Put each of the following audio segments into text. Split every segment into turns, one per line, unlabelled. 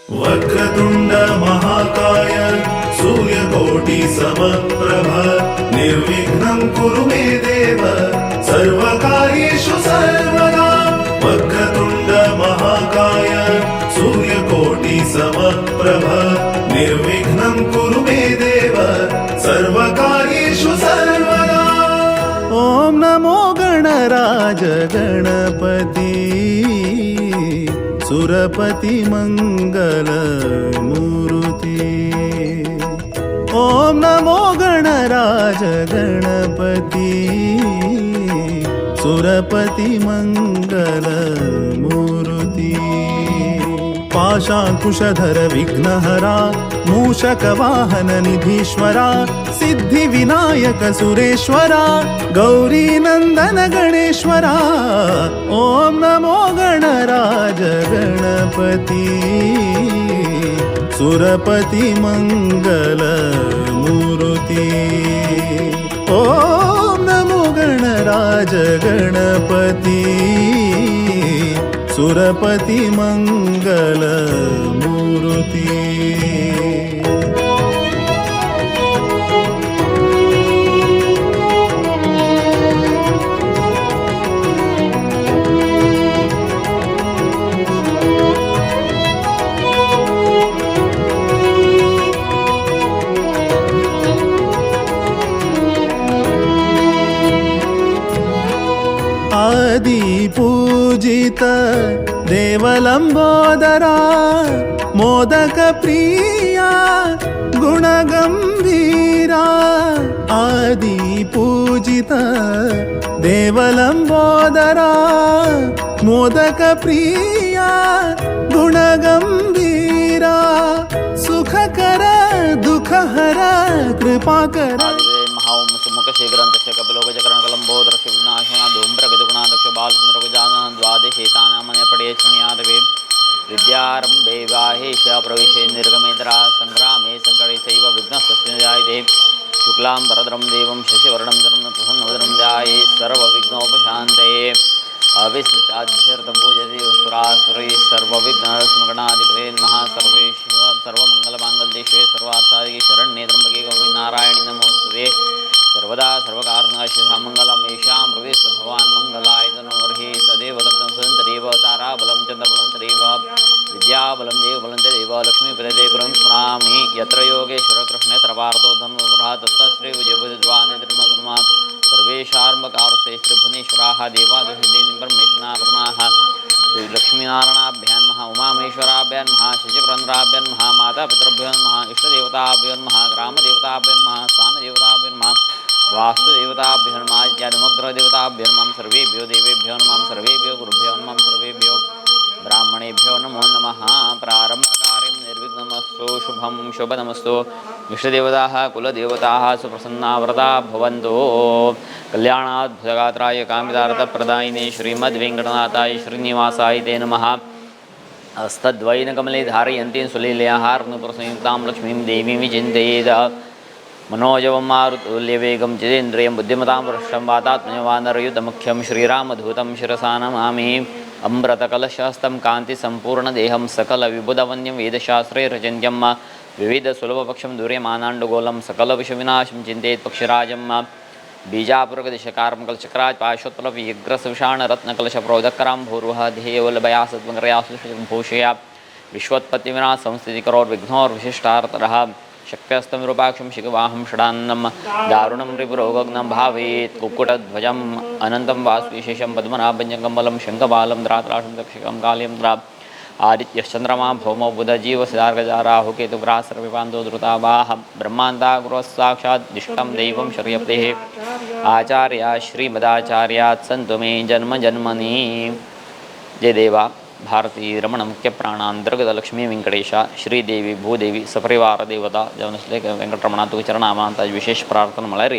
वक्रतुंड महाकाय सूर्यकोटि समप्रभ निर्विघ्नं कुरु मे देव सर्वकार्येषु सर्वदा। वक्रतुंड महाकाय सूर्यकोटि समप्रभ निर्विघ्नं कुरु मे देव सर्वकार्येषु सर्वदा। ॐ नमो गणराज गणपती सुरपती मंगल मूर्ती। ॐ नमो गणराज गणपती सुरपती मंगल मूर्ती। पाशांकुशधर विघ्नहरा मूषक वाहन निधीश्वरा सिद्धि विनायक सुरेश्वरा गौरी नंदन गणेश्वरा। ॐ नमो गणराज गणपती सुरपती मंगल मूर्ती। ॐ नमो गणराज गणपती सुरपती मंगल मूर्ती। आदि पूजित देवलंबोदरा मोदक प्रिया गुणगंभीरा। आदि पूजित देवलंबोदरा मोदक प्रिया गुणगंभीरा सुखकर दुःखहर कृपाकर।
महाओम सुमुख ग्रंथस्य कपिलोगजकरणकलम्बोदरस्य विनाशना धूम्रगजगुणादक्ष बालचन्द्रगजानन द्वादशेतानामने पडे शृणुयादवे। विद्यारंभे विवाहे च प्रवेशे निर्गमेतरा संग्रामे संकटे चैव विघ्नस्य जायते। शुक्लां वरदं देवं शशिवर्णं चरं प्रसन्नवदनं ध्याये सर्वविघ्नोपशान्तये। अविस्मृताध्यर्थं पूजते सुरासुरैः सर्वविघ्नस्मगणाधिपते नमः। सर्वेश्वर सर्वमङ्गलमाङ्गल्ये शिवे सर्वार्थसाधिके शरण्ये त्र्यम्बके गौरी नारायणि नमोस्तुते। सर्वदा सर्वकारणा मङ्गलम् येषां हृदि स भगवान् मङ्गलाय तनोर्हि तदेव लग्नं स्वतन्त्रेव ताराबलं चन्द्रबलं तदेव विद्याबलं देवबलं तदेव लक्ष्मीपदे गुरुं स्मरामि। यत्र योगेश्वरकृष्णे यत्र पार्थो धनुर्धरः तत्र श्रीविजयभुजद्वानिर्मगुणः सर्वेशार्मकारुसे श्रीभुवनेश्वराः देवादिदेवी परमेश्वराः श्रीलक्ष्मीनारायणाभ्यां नमः, उमामहेश्वराभ्यां नमः, शशिपुरन्द्राभ्यां नमः, मातापितृभ्यो नमः, इष्टदेवताभ्यो नमः, ग्रामदेवताभ्यो नमः, स्थानदेवताभ्यो नमः, वास्तुदेवताभ्यो नमः, इत्यादिमग्रदेवताभ्यो नमः, सर्वेभ्यो देवेभ्यो नमः, सर्वेभ्यो गुरुभ्यो नमः, सर्वेभ्यो ब्राह्मणेभ्यो नमो नमः। प्रारम्भकार्यं निर्विघ्नमस्तु, शुभं शुभनमस्तु। इष्टदेवताः कुलदेवताः सुप्रसन्ना व्रता भवन्तु। कल्याणाद्भुतगात्राय कामितार्थप्रदायिने श्रीमद्वेङ्कटनाथाय श्रीनिवासाय ते नमः। हस्तद्वैनकमले धारयन्तीं सुलीलयाहारनुप्रसंयुक्तां लक्ष्मीं देवीं विचिन्तयेत्। मनोजवं मारुतुल्यवेगं जितेन्द्रियं बुद्धिमतां वृष्टं वातात्मजवानरयुतमुख्यं श्रीरामधूतं शिरसा नमामि। अमृतकलशहस्तं कान्तिसम्पूर्णदेहं सकलविबुधवन्यं वेदशास्त्रे रचन्त्यं विविधसुलभपक्षं दूर्यमानाण्डुगोलं सकलविषविनाशं चिन्तयेत् पक्षिराजं। बीजापुरगदिशकारं कलचक्राज पाशोत्पलव्यग्रसविषाणरत्नकलशप्रोदकरां भूर्वः ध्येयवल्लभया सत्त्वकरया विश्वोत्पत्तिविनाश संस्थितिकरोर्विघ्नोर्विशिष्टार्तरः शक्त्यस्तं विरूपाक्षं शिखवाहं षडान्नं दारुणं रिपुरोगग्नं भावेत् कुक्कुटध्वजम् अनन्तं वासुविशेषं पद्मनाभञ्जकमलं शङ्खबालं द्रात्राशं तक्षकं काल्यं द्रा आदित्यश्चन्द्रमा भौमो बुधजीवसिदार्गजा राहुकेतुग्राह सर्वपान्तो द्रुतावाह ब्रह्मान्ता गुरुः साक्षात् दिष्टं दैवं शर्यपतेः आचार्या श्रीमदाचार्यात् सन्तु मे जन्म जन्मनि। जय देवा भारती रमण मुख्य प्राणांतर्गत लक्ष्मी वेंकटेश श्रीदेवी भूदेवी सपरिवार देवता जवनसले वेंकटरमणा तुझ विशेष प्रार्थना म्हळ्यार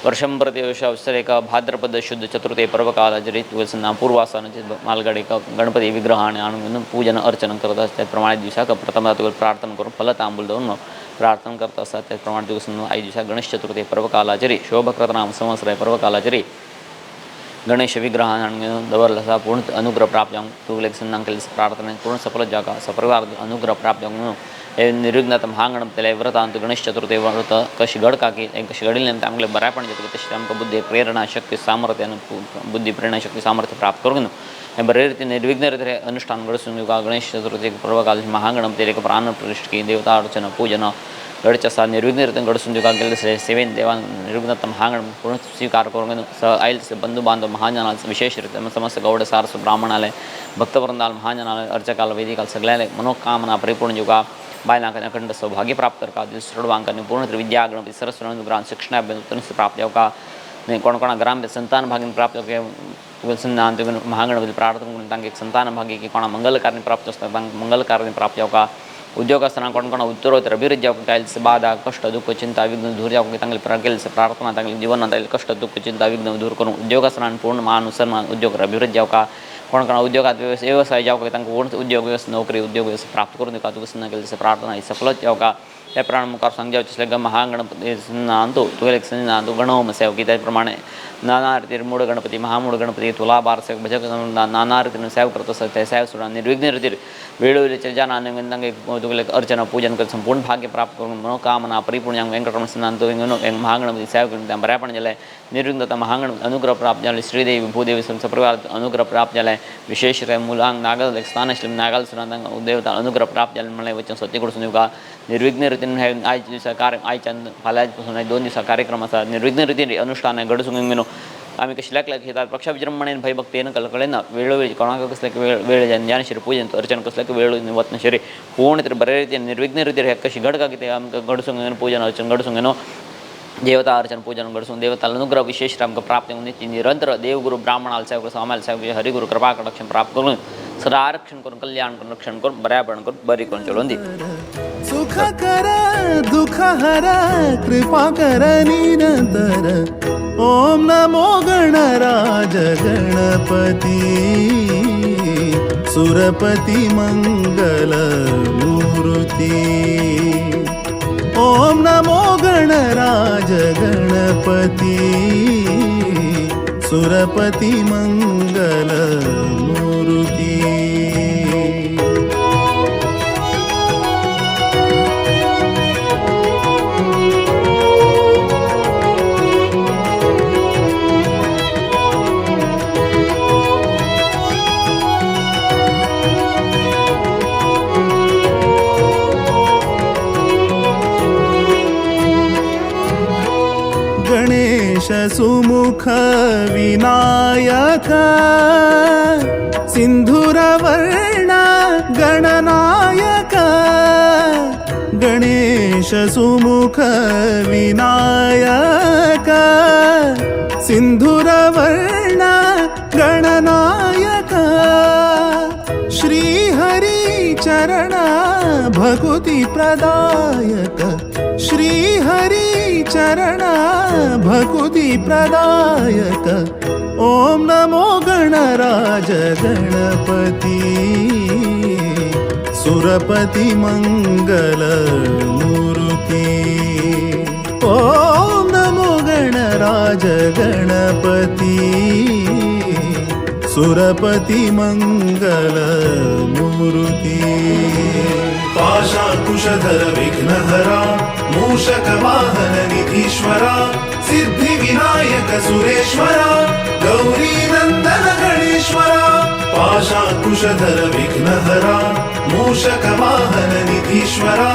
वर्षं प्रतिवर्ष अवसरेक भाद्रपद शुद्ध चतुर्थे पर्वकालाचरी तुळसना पूर्वासनाचे मालगाडेक गणपती विग्रह आणि आणून पूजन अर्चन करत असतात. त्याचप्रमाणे दिवसाक प्रथम प्रार्थना करून फलतांबूल दवरून प्रार्थना करत असतात. त्याचप्रमाणे दिवस आई दिवसा गणेश चतुर्थी पर्वकालाचरी शोभकृतनाम संवत्सर पर्वकालाचरी गणेश विग्रह हाडून दवरलो आसा. पूर्ण अनुग्रह प्राप्त जावंक तुगेले सन्नांक केल्ले प्रार्थने पूर्ण सफल जावंक सपरिवार अनुग्रह प्राप्त जावंक म्हणून हे निर्विघ्न महागणपतीले व्रतांत गणेश चतुर्थी व्रत कशी घडका की कशी घडिल्लें तें आमगेलें बरेपण जाता तशें आमकां बुद्धी प्रेरणा शक्ती सामर्थ्य बुद्धी प्रेरणा शक्ती सामर्थ्य प्राप्त करूंक न्हू. हे बरे रितीन निर्विघ्न रितीन अनुष्ठान घडसून दिवका. गणेश चतुर्थी पर्वकाल महागणपतीले प्राण प्रतिष्ठे देवता अर्चना पूजन घडचें आसा. निर्विघ्न रितीन घडसून दिवका. गेल्ले सेवेन देवान निर्विघ्न महागण पूर्ण स्वीकार करूंक स आयल बंधू बांधव महाजनाल विशेष रितीन समस्त गौड सारस ब्राह्मणाले भक्तवृंदाल महाजनाले अर्चकाल वेदिकाल सगळ्याले मनोकामना परिपूर्ण दिवका. बायलांक अखंड सौभाग्य प्राप्त करका. चेडवांक पूर्ण विद्या गणपती सरस्वती अनुग्रहान शिक्षणाभ्यंतर प्राप्त जावका. कोण कोणा ग्राम संतान भाग्य प्राप्त जावका. महागणपती प्रार्थना करून तांकां एक संतान भाग्य की कोणा मंगल कार्य प्राप्त आसता तांकां मंगल कार्य प्राप्त जावका. उद्योग आसतना कोण कोणा उत्तरोत्तर अभिवृद्धी जावंक काय बाधा कष्ट दुःख चिंता विघ्न दूर जावंक तांगेले केल्ले प्रार्थना तांगेले जिवनांत आयिल्ले कष्ट दुःख चिंता विघ्न दूर करून उद्योग आसतना पूर्ण मान सन्मान उद्योग अभिवृद्धी जावका. कोण कोणा उद्योगात व्यवसाय जावंक तांकां पूर्ण उद्योग व्यवसाय नोकरी उद्योग व्यवसाय प्राप्त करून दिवका. तुका केल्ले प्रार्थना ही सफल जावका. त्या प्रमाणे मुखार सांगचे वचलें महागणपती सन्नांतु तुगेले सन्नांतु गणोम सेवकी त्या प्रमाणे नाना रितीर मूड गणपती महामूड गणपती तुलाभार सेवक भजक नाना रितीन सेव करत आसता ते सेव सोडून निर्विघ्न रितीर वेळोवेळी जनान तांकां तुगेले अर्चना पूजन कर संपूर्ण भाग्य प्राप्त करून मनोकामना परिपूर्ण वेंकटरमण सन्नांतु महागणपती सेव करून त्या बरेपण जालें. निर्विघ्न महागणपती अनुग्रह प्राप्त जालें. श्रीदेवी भूदेवी सपरिवार अनुग्रह प्राप्त जालें. विशेष मुलांक नागल स्थान आशिल्लें नागाल सुद्दां तांकां देवता अनुग्रह प्राप्त जालें म्हणलें वचन सत्य कडसून दिवका. निर्विघ्न रितीन हे आयच्या दिसा कार्य आयच्यान फाल्यां पासून 2 दिसा कार्यक्रम आसा. निर्विघ्न रितीन अनुष्ठान घडसून न्हू आमी कसल्याक घेतात पक्ष विजृंभणेन भयभक्तेन कलकलेन वेळोवेळी कोणाक कसले वेळ वेळ ज्ञानशिरी पूजन अर्चन कसल्याक वेळ वतनशिरी पूर्ण तरी बरे रितीन निर्विघ्न रितीन हे कशी घडका कितें आमकां घडसूंक पूजन अर्चन घडसूंक न्हू देवता अर्चन पूजन घडसून देवता अनुग्रह विशेष आमकां प्राप्त जावन निरंतर देवगुरु ब्राह्मणाल साहेब स्वाम्याल साहेब हरिगुरु कृपा कटाक्ष प्राप्त करून सदा रक्षण करून कल्याण करून रक्षण करून बऱ्यापण करून बरी करून चलोवन दी.
सुख कर दुःख हर कृपा कर निरंतर ओम नमो गणराज गणपती सुरपती मंगल मूर्ती. ओम नमो गणराज गणपती सुरपती मंगल मूर्ती. गणेश सुमुख विनायक सिंधुरवर्ण गणनायक. गणेश सुमुख विनायक सिंधुरवर्ण गणनायक. श्रीहरी चरण भक्ति प्रदायक. श्रीहरी चरण भक्ति प्रदायक. ओम नमो गणराज गणपती सुरपती मंगल मूर्ती. ओम नमो गणराज गणपती सुरपती मंगल मूर्ती. पाशाकुशधर विघ्नहरा मूषक वाहन निधीश्वरा सिद्धि विनायक सुरेश्वरा गौरी नंदन गणेश्वरा. पाशाकुशधर विघ्नहरा मूषक वाहन निधीश्वरा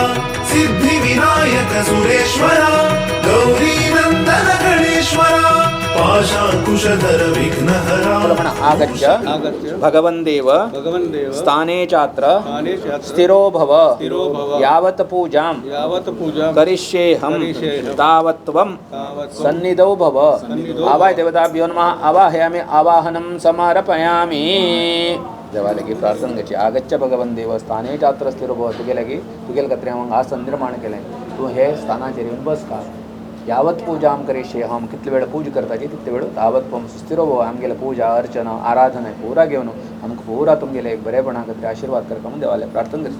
सिद्धि विनायक सुरेश्वरा गौरी नंदन गणेश्वरा. पाशाकुशधर विघ्नहरा.
आगच्छ भगवन् देव स्थाने चात्र स्थिरो भव यावत् पूजां करिष्येऽहं तावत् त्वं सन्निधौ भव. आवाह देवताभ्यो नमः. आवाहयामि आवाहनं समर्पयामि. देवालगी प्रार्थना करची. आगच्छ भगवन् देव स्थाने चात्र स्थिरो भव. तुगेलगी तुगेल खातीर हांव आसन निर्माण केलें, तूं हे स्थानाचेर येवन बसता. यावत पूजां करिष्येऽहं, कितले वेळ पूजा करताची तितले वेळ तावत त्वं सुस्थिरो भव. आमगेले पूजा अर्चना आराधना पुरा घेवन आमकां पुरा तुमगेले एक बरेपणा खातीर आशिर्वाद करता म्हणून देवाले प्रार्थना करची.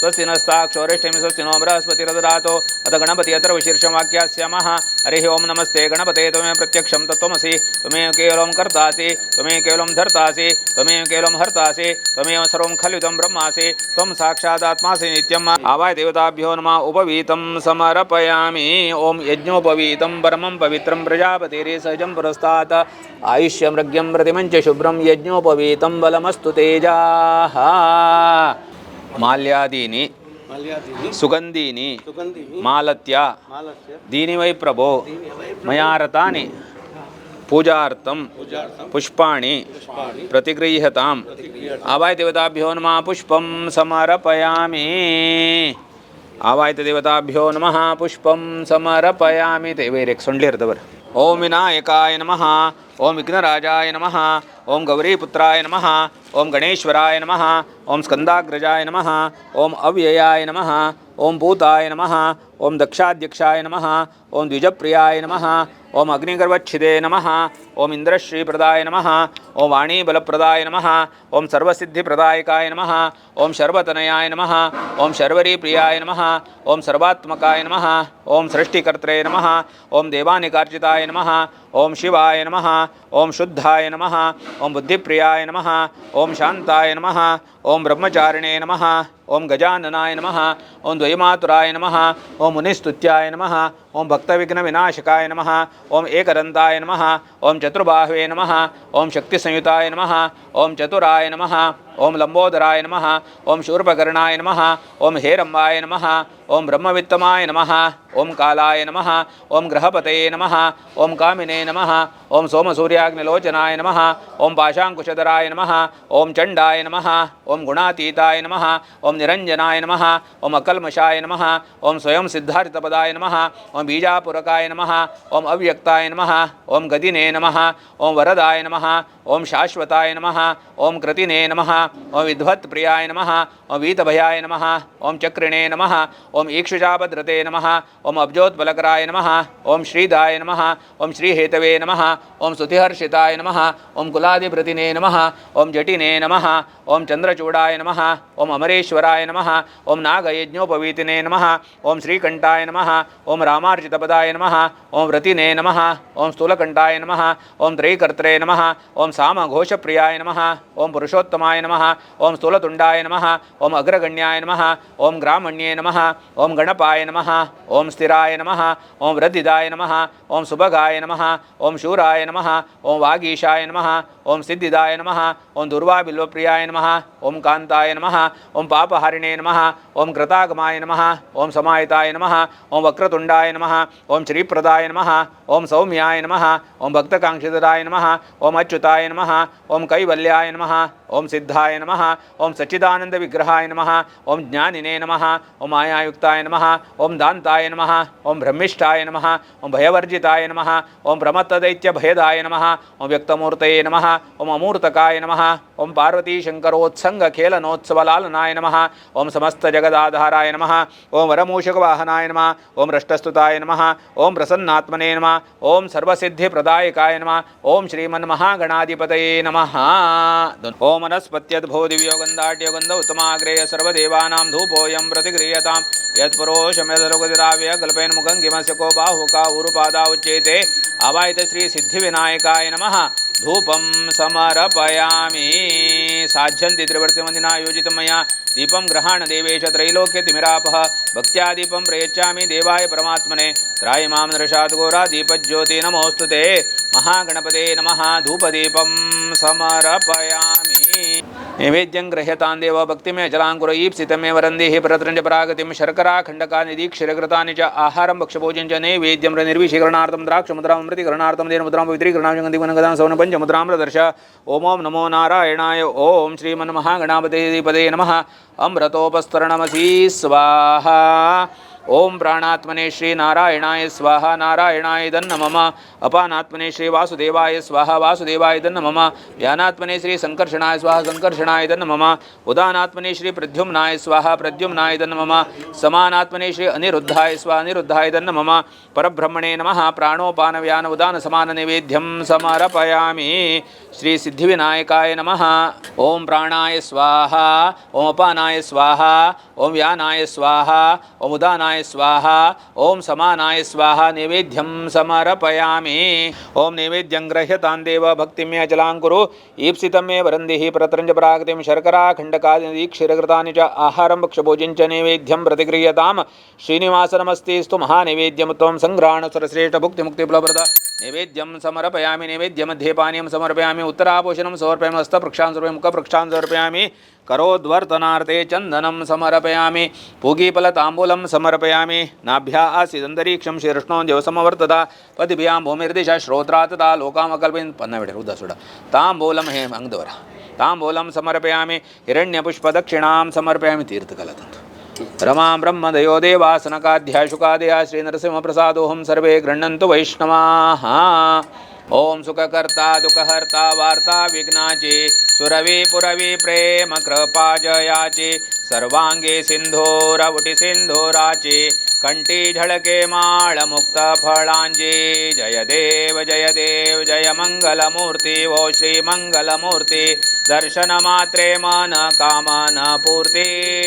स्वस्ति नस्ताक्षोरिष्ठिं स्वस्ति नो बृहस्पतिरददातु। अथ गणपति अथर्वशीर्षं वाक्यास्यामः। हरिः ओं नमस्ते गणपते त्वमेव प्रत्यक्षं तत्त्वमसि त्वमेव केवलं कर्तासि त्वमेव केवलं धर्तासि त्वमेव केवलं हर्तासि त्वमेव सर्वं खल्विदं ब्रह्मासि त्वं साक्षादात्मासि नित्यम्। आवाय देवताभ्यो नमः। उपवीतं समर्पयामि। ओं यज्ञोपवीतं परमं पवित्रं प्रजापतिरे सहजं पुरस्तात् आयुष्यमृग्यं प्रतिमञ्च शुभ्रं यज्ञोपवीतं बलमस्तु तेजाः। माल्यादीनि सुगन्धीनि मालत्या दीनि वै प्रभो मया रतानि पूजार्थं पुष्पाणि प्रतिगृह्यताम्। आवाय देवताभ्यो नमः। पुष्पं समर्पयामि। आवायत देवताभ्यो नमः। पुष्पं समर्पयामि। ते वैर एक सोंडलेर दवर। ओम विनायकाय नमः। ओम विघ्नराजाय नमः। ओम गौरीपुत्राय नमः। ओम गणेश्वराय नमः। ओम स्कंदाग्रजाय नमः। ओम अव्ययाय नमः। ओम भूताय नमः। ओम दक्षाध्यक्षाय नमः। ओम द्विजप्रियाय नमः। ओम अग्निगर्भच्छिदे नमः। ओम इंद्रश्रीप्रदाय नमः। ओम वाणीबलप्रदाय नमः। ओम सर्वसिद्धिप्रदायकाय नमः। ओम शर्वतनयाय नमः। ओम शर्वरीप्रियाय नमः। ओम सर्वात्मकाय नमः। ओम सृष्टिकर्त्रे नमः। ओम देवानिकार्चिताय नमः। ओम शिवाय नमः। ओम शुद्धाय नमः। ओम बुद्धिप्रियाय नमः। ओम शांताय नमः। ओम ब्रह्मचारिणे नमः। ओम गजाननाय नमः। ओम द्वैमातुराय नमः। ओम मुनिस्तुत्याय नमः। ओम भक्तविघ्नविनाशकाय नमः। ओम एकदंताय नमः। ओम चतुर्बाहवे नमः। ओम शक्तिसंयुताय नमः। ओम चतुराय नमः। ओम लंबोदराय नमः। ओम शूर्पकर्णाय नमः। ओम हेरम्बाय नमः। ओम ब्रह्मवित्तमाय नमः। ओम कालाय नमः। ओम ग्रहपतये नमः। ओम कामिने नमः। ओम सोमसूर्याग्निलोचनाय नमः। ओम पाशांकुशधराय नमः। ओम चंडाय नमः। ओम गुणातीताय नमः। ओम निरंजनाय नमः। ओम अकल्मषाय नमः। ओम स्वयं सिद्धार्थपदाय नमः। ओम बीजापुरकाय नमः। ओम अव्यक्ताय नमः। ओम गदिने नमः। ओम वरदाय नमः। ओम शाश्वताय नमः। ओम कृतिने नमः। ओम विद्वत्प्रियाय नमः। ओम वीतभयाय नमः। ओम चक्रिणे नमः। ओम ईक्षुजापद्रते नमः। ओम अब्जोत्पलकराय नमः। ओम श्रीदाय नमः। ओम श्रीहेतवे नमः। ओम स्तुतिहर्षिताय नमः। ओम कुलाधिपतिने नमः। ओम जटिने नमः। ओम चंद्रचूडाय नमः। ओम अमरेश्वराय नमः। ओम नागयज्ञोपवीतिने नमः। ओम श्रीकंठाय नमः। ओम रामार्जितपदाय नमः। ओम व्रतिने नमः। ओम स्थूलकंठाय नमः। ओम त्रयीकर्त्रे नमः। ओम सामघोषप्रियाय नमः। ओम पुरुषोत्तमाय नमः। ओम स्थूलतुंडाय नमः। ओम अग्रगण्याय नमः। ओम ग्रामण्ये नमः। ओम गणपाय नमः। ओम स्थिराय नमः। ओम वृद्धिदाय नमः। ओम सुभगाय नमः। ओम शूराय नमः। ओम वागीशाय नमः। ओम सिद्धिदाय नमः। ओम दुर्वाबिल्वप्रियाय नमः। ओम कांताय नमः। ओम पापहारिणे नमः। ओम कृतागमाय नमः। ओम समाहिताय नमः। ओम वक्रतुंडाय नमः। ओम श्रीप्रदाय नमः। ओम सौम्याय नमः। ओम भक्तकांक्षितराय नमः। ओम अच्युताय नमः। ओम कैवल्याय नमः। ओम सिद्धाय नमः। ओम सच्चिदानंद विग्रहाय नमः। ओम ज्ञानिने नमः। ओम मायायुक्ताय नमः। ओम दांताय नमः। ओम ब्रह्मिष्ठाय नमः। ओम भयवर्जिताय नमः। ओम प्रमत्तदैत्य भयदाय नमः। ओम व्यक्तमूर्तये नमः। ओम अमूर्तकाय नमः। ओम पार्वती शंकरोत्संग खेलनोत्सवलालनाय नमः। ओम समस्त जगदाधाराय नमः। ओम वरमूषकवाहनाय नमः। ओम रष्टस्तुताय नमः। ओम प्रसन्नात्मने नमः। ओम सर्वसिद्धिप्रदायकाय नमः। ओम श्रीमन्महागणाधिपतये नमः। ओम वनस्पत्यद्भो दिव्यो गन्धाढ्यो गन्ध उत्तमाग्रेय सर्वदेवानां धूपोऽयं प्रतिगृह्यतां यत्पुरोषमेधलोकतिराव्य कल्पेन मुखं किमस्य को बाहुका उरुपादा उच्येते। आवाहित श्री सिद्धिविनायकाय नमः। धूपं समर्पयामि। साध्यन्ति त्रिवर्षमन्दिना योजितं मया दीपं ग्रहाण देवेश त्रैलोक्यतिमिरापः भक्त्या दीपं प्रयच्छामि देवाय परमात्मने त्राहि मां नृषात् घोरा दीपज्योति नमोऽस्तु ते। महागणपते नमः। धूपदीपं समर्पयामि। नैवेद्यं गृह्यतां देव भक्तिमे जलाङ्कुर ईप्सितं मे वरन्देः परत्रञ्च परागतिं शर्करा खण्डकानि दीक्षिरकृतानि च आहारं भक्षभोजनं च नैवेद्यं निर्विशीकरणार्थं द्राक्षमुद्रां अमृतीकरणार्थं देनमुद्रां पवित्रीकरणार्थं गन्धिगुणगदां सौन पञ्चमुद्रां प्रदर्श। ओम ओं नमो नारायणाय। ओं श्रीमन्महागणापते नमः। अमृतोपस्तरणमसि स्वाहा। ओम प्राणात्मने श्री नारायणाय स्वाहा। नारायणाय दन्न मम। अपानात्मने श्री वासुदेवाय स्वाहा। वासुदेवाय दन्न मम। व्यानात्मने श्री संकर्षणाय स्वाहा। संकर्षणाय दन्न मम। उदानात्मने श्री प्रद्युम्नाय स्वाहा। प्रद्युम्नाय दन्न मम। समानात्मने श्री अनिरुद्धाय स्वाहा। अनिरुद्धाय दन्न मम। परब्रह्मणे नमः। प्राणोपान व्यान उदान समान नैवेद्यं समर्पयामि। श्री सिद्धिविनायकाय नमः। ओम प्राणाय स्वाहा। ओम अपानाय प्राणाय स्वाहा ओम यानाय स्वाहा ओम उदानाय स्वाहा ओम समानाय स्वाहा नैवेद्यं समर्पयामि। ओम नैवेद्यं गृह्यतां देव भक्तिं मे अचलां कुरु ईप्सितं मे वरन्दिः परत्रञ्च परागतिं शर्करा खण्डकादि क्षीरकृतानि च आहारं भक्षभोजं च नैवेद्यं प्रतिगृह्यतां। श्रीनिवास नमस्तेस्तु महानैवेद्यमुत्तमं संघ्राणसुरश्रेष्ठ भुक्तिमुक्तिफलप्रद नैवेद्यं समर्पयामि। नैवेद्यमध्ये पानीयं समर्पयामि। उत्तराभूषणं समर्पयामि। हस्तप्रक्षां समर्पयामि। मुखप्रक्षां समर्पयामि। करोद्वर्तनार्थे चन्दनं समर्पयामि। पूगीफलताम्बूलं समर्पयामि। नाभ्या आसीदन्तरीक्षं शीर्ष्णो देवसमवर्तता पदिभ्यां भूमिर्दिशा श्रोत्रा तथा लोकामकल्पयन् पन्ना उदा सोडा ताम्बूलं हे अंगदवर ताम्बूलं समर्पयामि। हिरण्यपुष्पदक्षिणां समर्पयामि। तीर्थकलतन्तु रमां ब्रह्मदयो देवासनकाध्या शुकादया श्रीनरसिंहप्रसादोऽहं सर्वे गृह्णन्तु वैष्णवाः। ओम सुखकर्ता दुःखहर्ता वार्ता विघ्नाची सुरवी पुरवी प्रेम कृपा जयाची सर्वांगे सिंधूर उटी सिंधुराची कंठी झळके माळ मुक्त फळांची जय देव जय देव जय मंगलमूर्ती ओ श्री मंगलमूर्ती दर्शन मात्रे मन कामना पूर्ती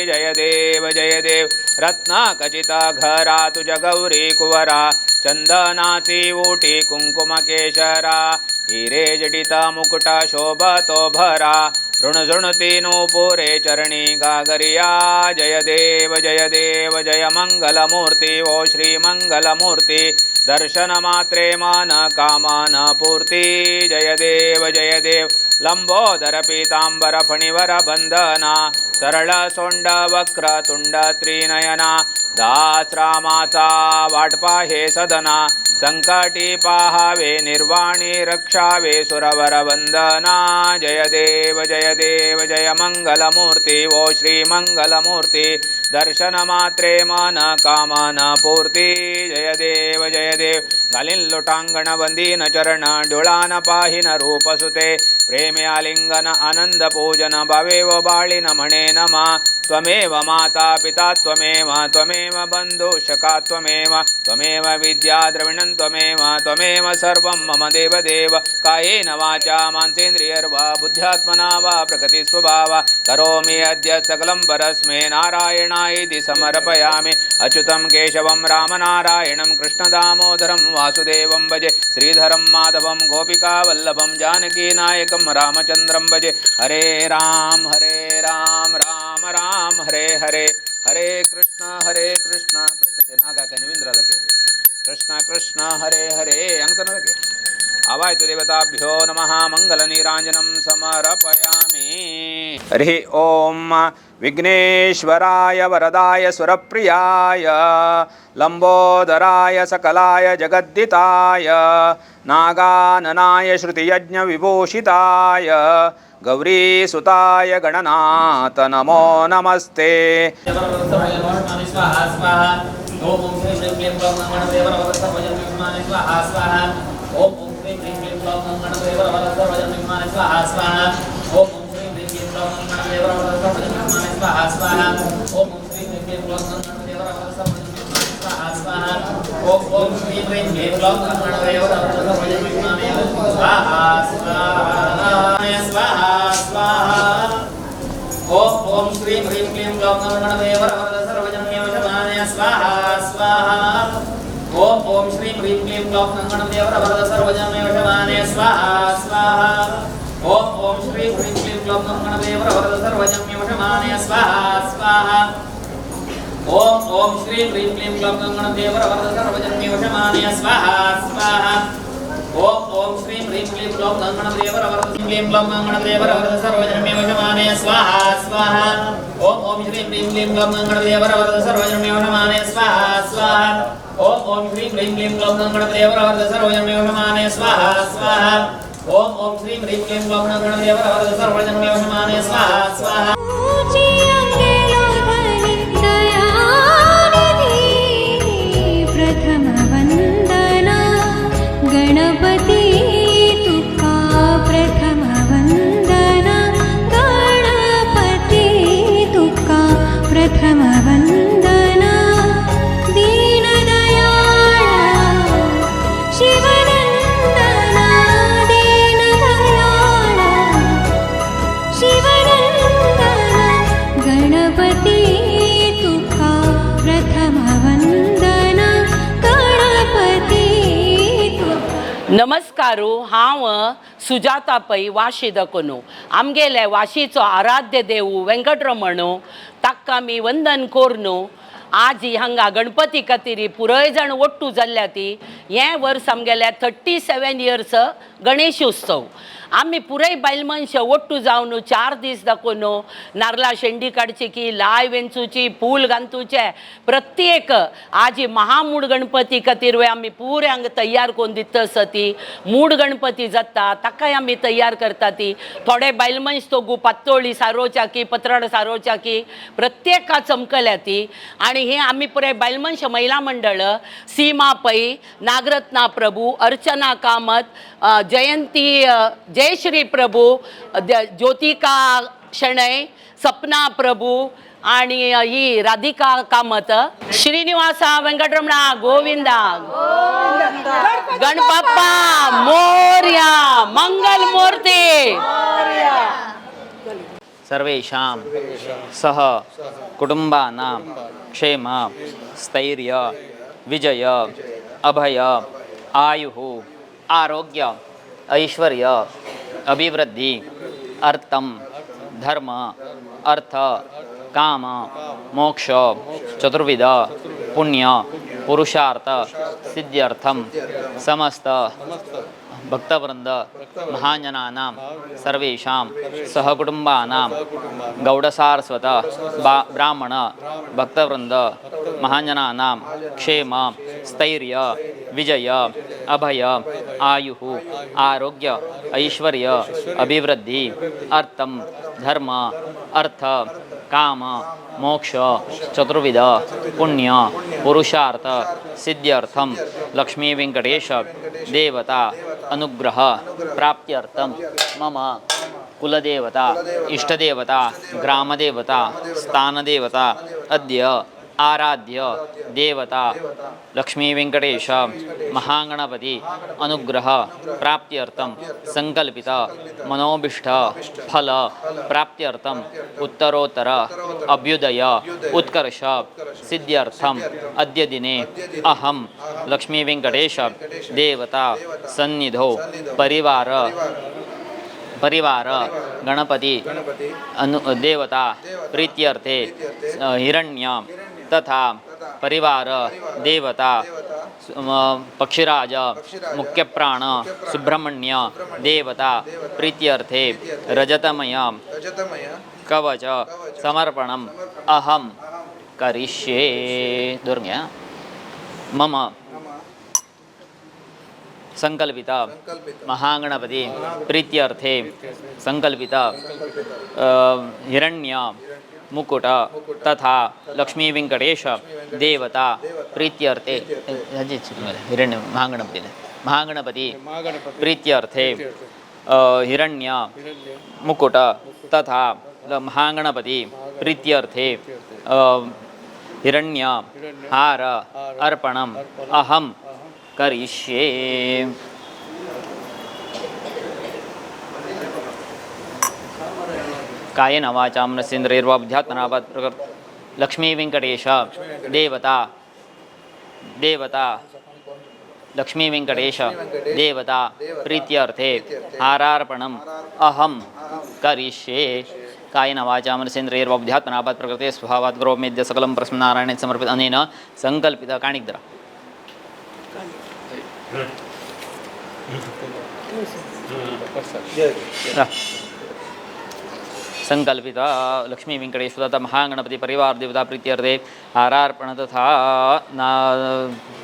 जय देव जय देव। रत्न खचित घरा तुझ गौरी कुवरा चंदनाची उटी कुंकुम केशरा हिरे जडित मुकुटा शोभतो भरा ऋणझृणती नूपुरे चरणी गागरिया जय देव जय देव जय मंगलमूर्ती ओ श्री मंगलमूर्ती दर्शन मात्रे मन कामना पूर्ती जय देव जय देव। लंबोदर पीतांबर फणिवर बंधना सरळ सोंड वक्र तुंड त्रिनयना दास रामाचा वाटपा हे सदना संकटी पाहावे निर्वाणी रक्षावे सुरवर वंदना जय देव जय देव जय मंगलमूर्ती ओ श्री मंगलमूर्ती दर्शन मात्रे मन कामना पूर्ती जय देव जय देव। घालीन लोटांगण वंदीन चरण डोळान पाहिन रूपसुते प्रेमे आलिंगन आनंद पूजन भावेव बाळिन म्हणे नमा। त्वमेव माता पिता त्वमेव त्वमेव बंधु सखा त्वमेव त्वमेव विद्या द्रविणं त्वमेव त्वमेव सर्वं मम देव देव। कायेन वाचा मानसेन्द्रियर्वा बुद्ध्यात्मना वा प्रकृतिस्वभावा करोमि अद्य सकलं परस्मै नारायणायेति समर्पयामि। अच्युतं केशवं रामनारायणं कृष्णदामोदरं वासुदेवं भजे श्रीधरं माधवं गोपिकावल्लभं जानकीनायकं रामचन्द्रं भजे। हरे राम राम राम हरे हरे हरे कृष्ण कृष्ण ते नागा का निविंद्र लगे कृष्ण कृष्ण हरे हरे अंगसन लगे आवायतु देवताभ्यो नमः। मंगलनीरांजनं समर्पयामि। हरि ओम विघ्नेश्वराय वरदाय सुरप्रियाय लंबोदराय सकलाय जगद्दिताय नागाननाय श्रुतियज्ञविभूषिताय गौरीसुताय गणनाथ नमो नमस्ते।
ओम ओम श्रीं ह्रीं क्लीं ग्लौं गणपतये वरवरद सर्वजनमेव शमानय स्वाहा स्वाहा। ओम ओम श्रीं ह्रीं क्लीं ग्लौं गणपतये वरवरद सर्वजनमेव शमानय स्वाहा स्वाहा। ओम ओम श्रीं ह्रीं क्लीं ग्लौं गणपतये वरवरद सर्वजनमेव शमानय स्वाहा स्वाहा। ओम ओम श्रीं ह्रीं क्लीं ग्लौं गणपतये वरवरद सर्वजनमेव शमानय स्वाहा स्वाहा। ओम ओम श्रीं ह्रीं क्लीं ग्लौं गणपतये वरवरद क्लीं ग्लौं गणपतये वरवरद सर्वजनमेव शमानय स्वाहा स्वाहा। ओम ओम श्रीं ह्रीं क्लीं ग्लौं गणपतये वरवरद सर्वजनमेव शमानय स्वाहा स्वाहा। ओम ओम श्रीं ह्रीं क्लीं ग्लौं गणपतये वरवरद सर्वजनमेव शमानय स्वाहा स्वाहा। ओम ओम श्रीं ह्रीं क्लीं ग्लौं गणपतये वरवरद सर्वजनमेव शमानय स्वाहा स्वाहा।
गणपती तुका प्रथम वंदना गणपती तुका प्रथम वंदना दीनदयाळा शिवनंदना दीनदयाळा शिवनंदना।
नमस्कार, हांव सुजाता पै वाशी दकून. आमगेले वाशीचो आराध्य देव वेंकटरमण ताका आमी वंदन करून आज हांगा गणपती खातीर पुराय जाण ಒಟ್ಟು जाल्ल्या ती हें वर्स आमगेले 37 इयर्स गणेश उत्सव. आमी पुराय बायल मनशां ಒಟ್ಟು जावन 4 दीस दाखोवन नारला शेंडी काडची की लाय वेंचूची फूल घालतुचे प्रत्येक आज महामूड गणपती खातीर आमी पुरे हांगा तयार करून दिता आसा ती मूड गणपती जाता ताकाय आमी तयार करता ती थोडे बायल मनश तो पातोळी सारोवच्या की पत्राड सारोवच्या की प्रत्येका चमकल्या ती. आणि हे आमी पुराय बायल मनशां महिला मंडळ सीमा पै, नागरत्ना प्रभू, अर्चना कामत, जयंती जयश्री प्रभू, ज्योतिका शणै, सपना प्रभू आणि ही राधिका कामत, श्रीनिवासा वेंकटरमणा गोविंदा, गणबाप्पा मोरया, मंगल मूर्ती.
सर्वेषां सह कुटुंबानां क्षेम स्थैर्य विजय अभय आयुः आरोग्य ऐश्वर्य अभिवृद्धि अर्थं धर्म अर्थ काम मोक्ष चतुर्विध पुण्य पुरुषार्थ सिद्ध्यर्थं समस्त भक्तवृंद महाजनानां सर्वेषां सहकुटुंबानां गौडसारस्वत ब्राह्मण भक्तवृंद महाजनानां क्षेम स्थैर्य विजय अभय आयुः आरोग्य ऐश्वर्य अभिवृद्धि अर्थं धर्म अर्थ काम मोक्ष चतुर्विध पुण्य पुरुषार्थ सिद्ध्यर्थं लक्ष्मी वेंकटेश देवता अनुग्रह प्राप्त्यर्थं मम कुलदेवता इष्टदेवता ग्रामदेवता स्थानदेवता अद्य आराध्य देवता लक्ष्मी वेंकटेश महागणपति अनुग्रह प्राप्त्यर्थं संकल्पित मनोभीष्ट फल प्राप्त्यर्थं उत्तरोत्तर अभ्युदय उत्कर्ष सिद्ध्यर्थं अद्य दिने अहं लक्ष्मी वेंकटेश देवता सन्निधौ परिवार परिवार गणपति अनु देवता प्रीत्यर्थे हिरण्य तथा परिवार देवता पक्षिराज मुख्यप्राण सुब्रह्मण्य देवता प्रीत्यर्थे रजतमय कवच समर्पणम् अहं करिष्ये. दुर्ग्या मम संकल्पित महागणपति प्रीत्यर्थे संकल्पित हिरण्य मुकुट तथा लक्ष्मी वेंकटेश देवता प्रीत्यर्थे हिरण्य महागणपति महागणपति प्रीत्यर्थे हिरण्य मुकुट तथा महागणपति प्रीत्यर्थे हिरण्य हार अर्पणम् अहं करिष्ये. कायेन वाचां नसेन्द्रैर्वा बुद्ध्यात्मना लक्ष्मी वेंकटेश देवता देवता लक्ष्मी वेंकटेश देवता प्रीत्यर्थे हारार्पणम् अहं करिष्ये. कायेन वाचां नसेन्द्रैर्वा बुद्ध्यात्मना प्रकृते स्वभावात् करोम्यद्य सकलं परस्मै नारायणे समर्पित अनेन संकल्पित काणिग्द्रा. संकल्पित लक्ष्मी वेंकटेश्वर तथा महागणपति परिवार देवता प्रीत्यर्थे हारार्पण तथा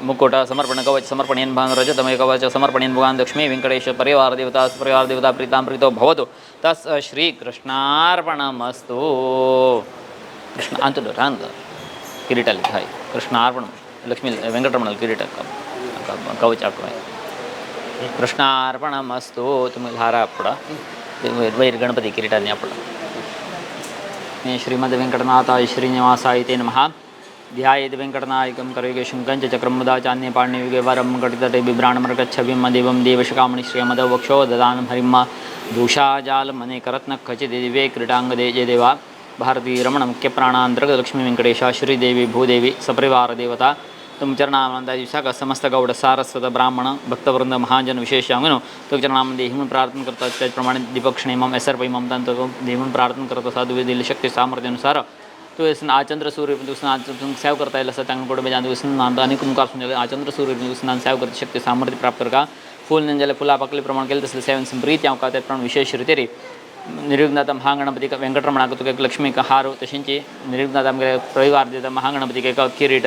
मुकुट समर्पण कवच समर्पणेन भान रजतमय कवच समर्पणेन भगवान लक्ष्मी वेंकटेश परिवार देवता प्रीतां प्रीतो भवतु तस् श्री कृष्णार्पणमस्तु. कृष्ण अंतु किरीटल हाय कृष्णार्पण लक्ष्मी वेंकटरमण किरीट कवच कृष्णार्पणमस्तु. तुम्ही हारा आपडा वैर गणपती किरीटाने आपडा. श्रीमद् वेंकटनाथाय श्रीनिवासाय ते नमः. ध्यायेत वेंकटनायकं करयुगे शङ्कं च चक्रं मुदा चान्ये पाण्ययुगे वरं कटितटे बिभ्राणमर्गच्छविं देवं देवशकामणि श्रियमदौ वक्षो ददानं हरिं दूषाजालमनेकरत्नखचिति दिव्ये क्रीडाङ्गदे जय देवा भारती रमण मुख्यप्राणान्तर्गत लक्ष्मी वेंकटेश श्रीदेवी भूदेवी सपरिवार देवता तुमच्या दिवसाक समस्त गौड सारस्वत ब्राह्मण भक्तवृंद महाजन विशेष अंगनो तुमच्या नाम देही म्हणून प्रार्थना करतात. त्याचप्रमाणे दीपक क्षणेमाम एस आर पैमाम तांतो देही म्हणून प्रार्थना करत असा तुझे दिले शक्ती सामर्थ्यानुसार तू आचंद्र सूर्य सेव करता येईल असं तांगण कुटुंब अनेक मुखार सुन आचंद्र सूर्य सेव करते शक्ती सामर्थ्य प्राप्त करका फूल नंजले फुला पाकले प्रमाण केले तसले सेवन संप्रीत यावका. त्याचप्रमाणे विशेष रीते निर्विघ्नाता महागणपती वेंकटरमणाक तुका एक लक्ष्मीक हार तशेंच निर्विघ्नाता आमगे रविवार दिता महागणपतीक एक किरीट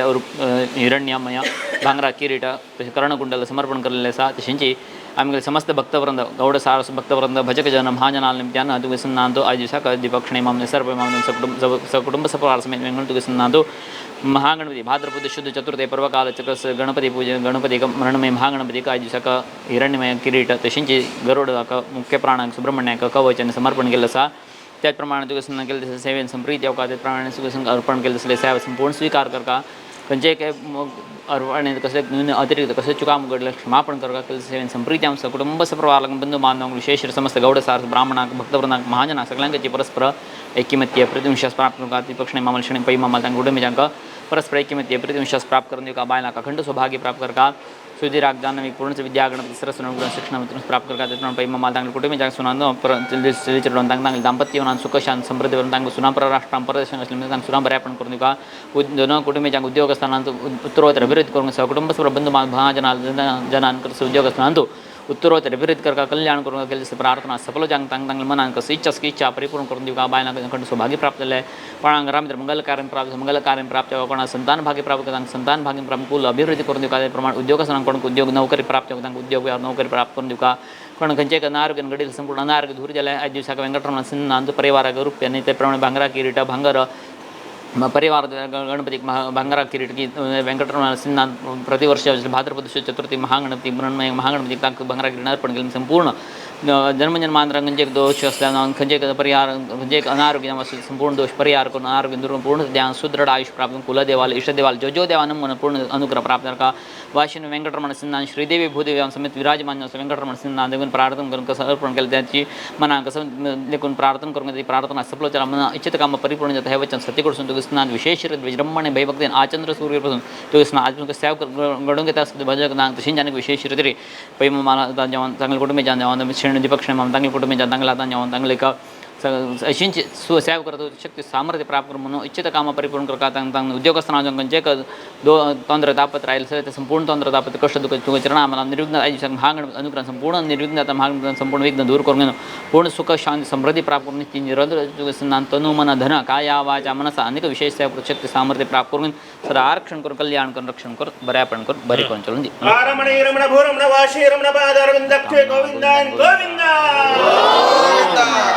हिरण्यमय भांगरा किरीट तशें कर्णकुंडल समर्पण केल्लें आसा. तशेंच आमगे समस्त भक्तवृंद गौड सारस भक्तवृंद भजक जन महाजना निमित्तान तुगे सन्नांतो आज दिवसाक दीपक्षणे माम सर्व माम सकुटुंब सपरिवार समेत वेंगण तुगे सन्नांतो महागणपती भाद्रपद शुद्ध चतुर्थे पर्वकाल चक्रस गणपती पूजे गणपती मरणमय महागणपती आज दिवसाक हिरण्यमय किरीट तशेंच गरुडाक मुख्य प्राणाक सुब्रमण्याक कवच आनी समर्पण केल्लें आसा. त्याचप्रमाणे तुगे सन्ना केल्लें तशें सेवेन संप्रीत येवका. त्याचप्रमाणे तुगे अर्पण केल्लें तसलें सेवा संपूर्ण स्वीकार करका. खंयचेय काय अर्पण कसले न्यून अतिरिक्त कशें चुकाम घडलें क्षमापण करका. केल्ले सेवेन संप्रीत आमचं कुटुंब सपरिवार बंधू बांधवांक विशेष समस्त गौड सारस ब्राह्मणाक भक्तवृंदाक महाजनाक सगळ्यांची परस्पर ऐक्यमत्य प्रीतिविश्वास प्राप्त करका. दीपक्षणे मामल शणी पै मामल तांकां कुटुंबिजांक परस्पर ऐक्यमत्य प्रीतिविश्वास प्राप्त करून दिवका. बायलांक अखंड सौभाग्य प्राप्त करका. सुधिराग जाह्नवी पूर्ण विद्या गणपती सरस्वती अनुग्रह शिक्षण प्राप्त करका. त्याचप्रमाणे पै मामाल तांगले कुटुंबिजांक सुनांदो चलचरण तांकां तांगले दाम्पत्य सुख शांत समृद्धी करून तांकां सुना परराष्ट्रां परदेशांत आसलें तांकां सुना बऱ्यापण करून दिवका. दोन कुटुंबिजांक उद्योगस्थानांत उत्तरोत्तर अभिवृद्धी करूंक सहकुटुंब बंधु महाजना जनान उद्योगस्थानांत उत्तरोत्तर अभिवृद्धी करका कल्याण करूंक केल्ले प्रार्थना सफल जांक तांग तांगले मनान कसो इच्छा इच्छा परिपूर्ण करून दिवका. बायलांक अखंड सौभाग्य प्राप्त जालें कोणाक रामित्र मंगल कार्य प्राप्त मंगल कार्य प्राप्त कोणाक संतान भाग्य प्राप्त तांकां संतान भाग्य प्राप्त कुल अभिवृद्धी करून दिवका. त्याप्रमाणे उद्योगस्थानांक कोणाक उद्योग नोकरी प्राप्त तांकां उद्योग नोकरी प्राप्त करून दिवका. कोण खंयचे अनारोग्य घडील संपूर्ण अनारोग्य दूर जालें आज दिवसाक वेंकटरमण सिन्हांचो परिवाराक रुप्य आनी त्याप्रमाणे भांगरा किरीट भांगर परिवार गणपती भांगरा किरीट की वेंकटरमण सिन्हा प्रतिवर्ष भाद्रपद चतुर्थी महागणपती मृण्मय महागणपती तांकां भांगरा किरीट अर्पण केलें. संपूर्ण जन्मजन्मांतरां खंयचे दोश आसल्यार खंयचे परिहार खंयचे अनारोग्य संपूर्ण दोष परिहार करून आरोग्य दुर्ग पूर्ण ध्यान सुदृढ आयुष्य प्राप्त कुलदेवाल इष्टदेवाल जो जो देवान मन पूर्ण अनुग्रह प्राप्त करका. वाशिन वेंकटरमण सिन्हा श्रीदेवी भूदेवी समेत विराजमान वेंकटरमण सिन्हा देखून प्रार्थना करून कसं अर्पण केलं त्याची मना कसं लेखून प्रार्थना करून ती प्रार्थना सफल जाल्यार मना इच्छित काम परिपूर्ण जाता. हे वचन सत्यकडसून तुगे स्नान विशेष विजृंभणे भयभक्तीन आचंद्र सूर्यपासून तुगे स्नान आज सेव घडून घेता भजक ना तशेंच आनीक विशेष रीते पै मला जेवण चांगले कुटुंबीजान जेवण शेण दीपक माम तांगले कुटुंबीजान तांगले आतां जेवण तांगले अशींच सेव करता शक्ती सामर्थ्य प्राप्त करून म्हणून इच्छित काम परिपूर्ण करता. तांकां उद्योगस्थानां खंयचे तोंद्र तापत्र आयले सगळें ते संपूर्ण तोंद्र तापत्र कष्ट दुःख तुका चरणा मला निर्विघ्न महागण अनुग्रह संपूर्ण निर्विघ्न महागण संपूर्ण विघ्न दूर करून पूर्ण सुख शांती समृद्धी प्राप्त करून ती निरंतर तनु मन धन काया वाचा मनसा अनेक विशेष सेवा शक्ती सामर्थ्य प्राप्त करून सदा आरक्षण करून कल्याण करून रक्षण कर बऱ्यापण करून बरे करून चलून दी.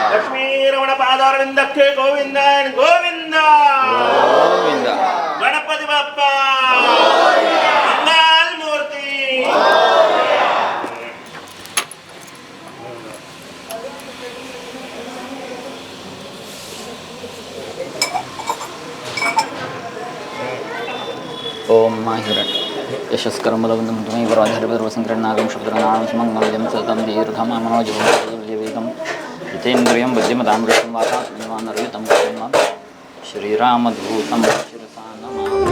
लक्ष्मी रमण पादारविंदक्षे गोविंदन गोविंदा
गोविंदा
गणपती बाप्पा मंगल मूर्ती.
ओम माहिरण यशस्करमलवन्दं त्वमेव राधारिभद्रवसङ्करणागं शब्दनां सुमङ्गलं सततं दीर्घमा मनोजवेगं जितेन्द्रियं बुद्धिमतां ऋषं वातात्मवानर्युतं श्रीरामदूतं शिरसा नमामि.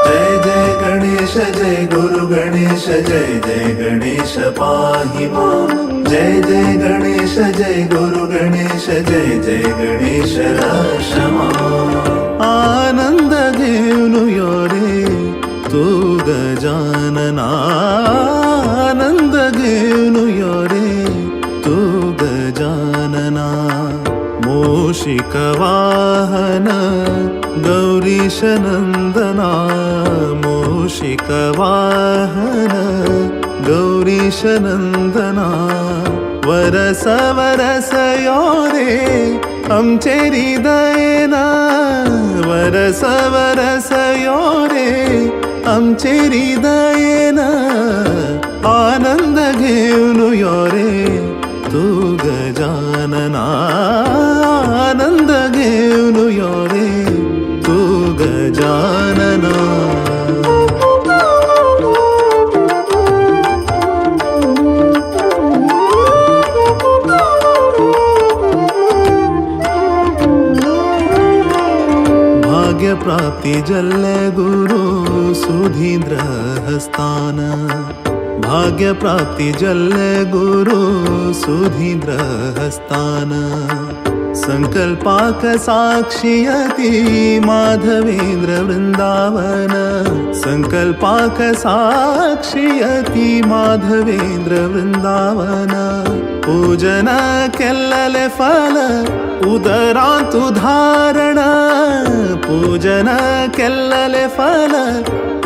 जय जय गणेश जय गुरु गणेश जय जय गणेश पाहि मां. जय जय गणेश जय गुरु गणेश जय जय गणेश रक्षमा. आनंद घेऊन यो रे तू गजानना आनंद घेऊन यो रे तू गजानना. मूषिक वाहन गौरीश नंदना मूषिक वाहन गौरीश नंदना. वरस वरस यो रे आमचे हृदयना वरस वरस यो रे आमचे हृदयना. आनंद घेऊन यो रे तू गजानना आनंद घेऊन यो रे तू गजानना. प्राप्ती जल्ले गुरु सुधींद्र हस्तान, भाग्य प्राप्ती जल्ले गुरु सुधींद्र हस्तान। संकल्पाक साक्षियति माधवेंद्र वृंदावन, संकल्पाक साक्षियति माधवेंद्र वृंदावन। पूजन केल्लले फल उदरांतु धारण, पूजन केल्लले फल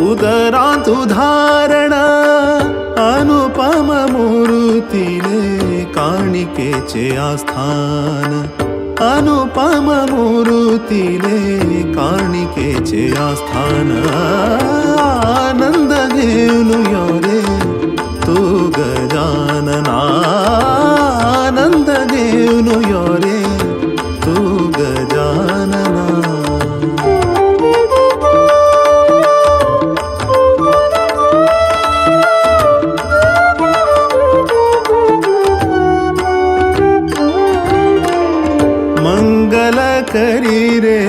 उदरांतु धारण। अनुपम मूर्तिले काणिकेचे आस्थान, अनुपम मूर्तिले काणिकेचे आस्थान। आनंद घेऊन यो रे तू गजानना, आनंद घेऊन यो रे तू गजानना। मंगल करी रे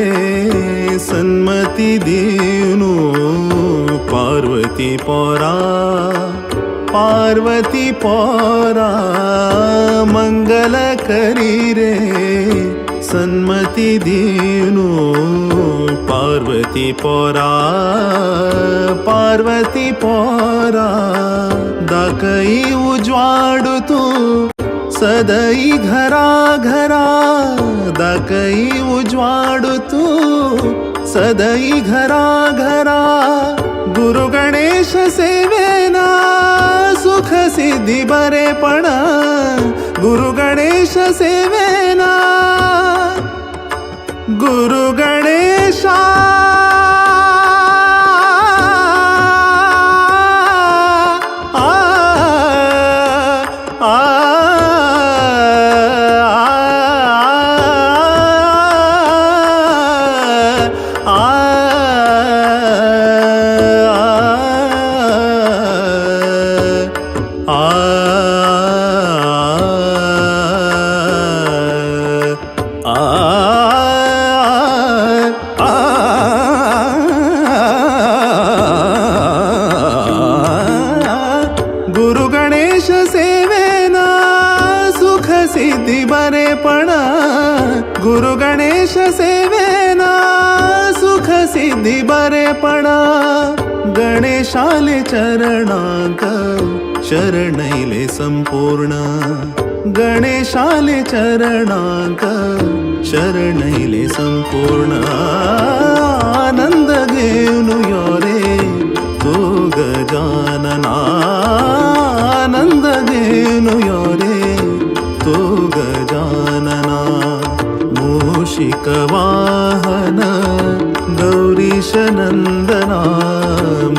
सन्मती देनु पार्वती पोरा, पार्वती पोरा। मंगल करी रे सन्मती देनु पार्वती पोरा, पार्वती पोरा। दाकई उजवाडू तू सदई घरा घरा, दाकई उजवाडू तू सदई घरा घरा। गुरु गणेश सेवेना सुख सिद्धी बरेपण, गुरु गणेश सेवेना, गुरु गणेशा। गुरु गणेश सेवेना सुख सिद्धी बरेपण, गुरु गणेश सेवेना सुख सिद्धी बरेपण। गणेशाले चरणांक शरणैले संपूर्ण, गणेशाले चरणांक शरणैले संपूर्ण। आनंद घेऊन यो रे तू गजानना, आनंद घेऊन यो रे तू गजानना। मूषिक वाहन गौरीश नंदना,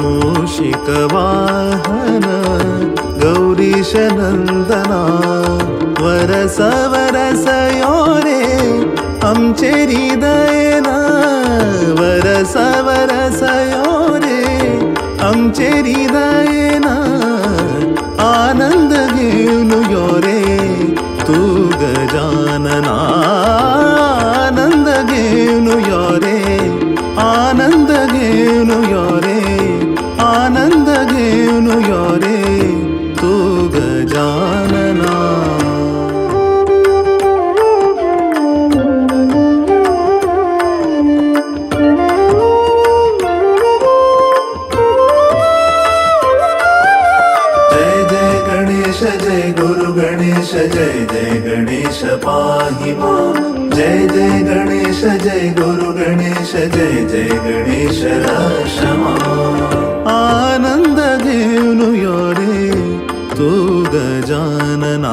मूषिक वाहन गौरीश नंदना। वरस वरस यो रे आमचे हृदयना, वरस वरस यो रे आमचे हृदयना। आनंद घेऊन यो रे तू गजानना, आनंद घेऊन यो रे, आनंद घेऊन यो रे, आनंद घेऊन यो रे तू गजानना। जय जय गणेश जय गुरु गणेश जय जय गणेश पाहि मां, जय जय गणेश जय गुरु गणेश जय जय गणेश रक्षमा। आनंद घेऊन यो रे तू गजानना,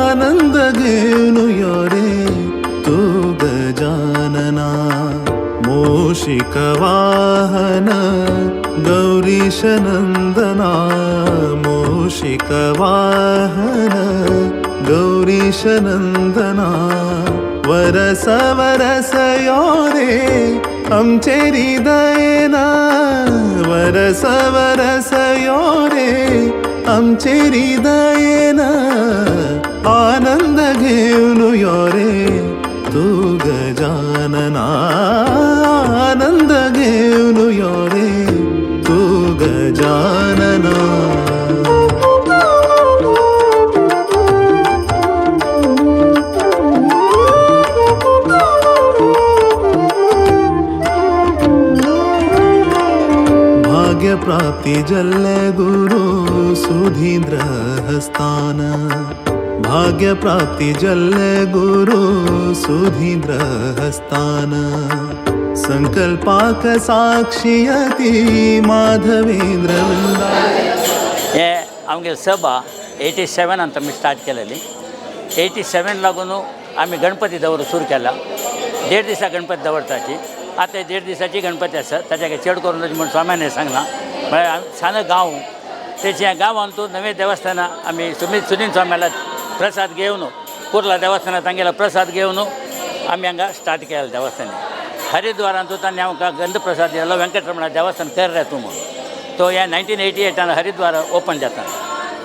आनंद घेऊन यो रे तू गजानना। मूषिक वाहन गौरीश नंदना, मूषिक वाहन गौरीश नंदना। वरस वरस यो रे आमचे हृदयना, वरस वरस यो रे आमचे हृदयना। आनंद घेऊन यो रे तू गजानना, आनंद भाग्य प्राप्ती जल्ले गुरु सुधींद्र हस्तान भाग्य प्राप्ती जल्ले गुरु सुधींद्र हस्तान संकल्पाक साक्षियती माधवेंद्र वृंदा।
हे आमगे सभा 87 आमी स्टार्ट केलेली। 87 लागून आमी गणपती दवरूंक सुरू केला। 1.5 दिसा गणपती दवरताची, आतां 1.5 दिसाची गणपती आसा, ताच्या चड करून म्हूण स्वाम्यान सांगलां। म्हळ्यार सान गांव, तेच्या गांवांत नवे देवस्थानां आमी सुनील स्वाम्याला प्रसाद घेवन कुर्ला देवस्थानां तांगेलो प्रसाद घेवन आमी हांगा स्टार्ट केला देवस्थान। हरिद्वारांत तांणी आमकां गंध प्रसाद दिलो, वेंकटरमणा देवस्थान कर रे तूं म्हणून। तो ह्या 1988 हरिद्वार ओपन जाता।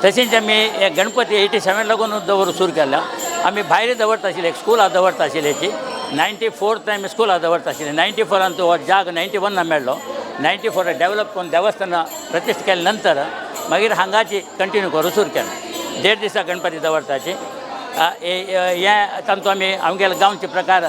तशेंच आमी हे गणपती 87 लागून दवरूंक सुरू केला। आमी भायर दवरता आशिल्ले, एक स्कुलां दवरता आशिल्ल्याची 94 आमी स्कुलां दवरता आशिल्ले। 94 हो जाग 91 मेळ्ळो। 94 डेवलप करून देवस्थानां प्रतिश्ठा केले नंतर मागीर हांगाची कंटिन्यू करूंक सुरू केलें। 1.5 दिसा गणपती दवरताची हे तांचो आमी आमगेले गांवचे प्रकार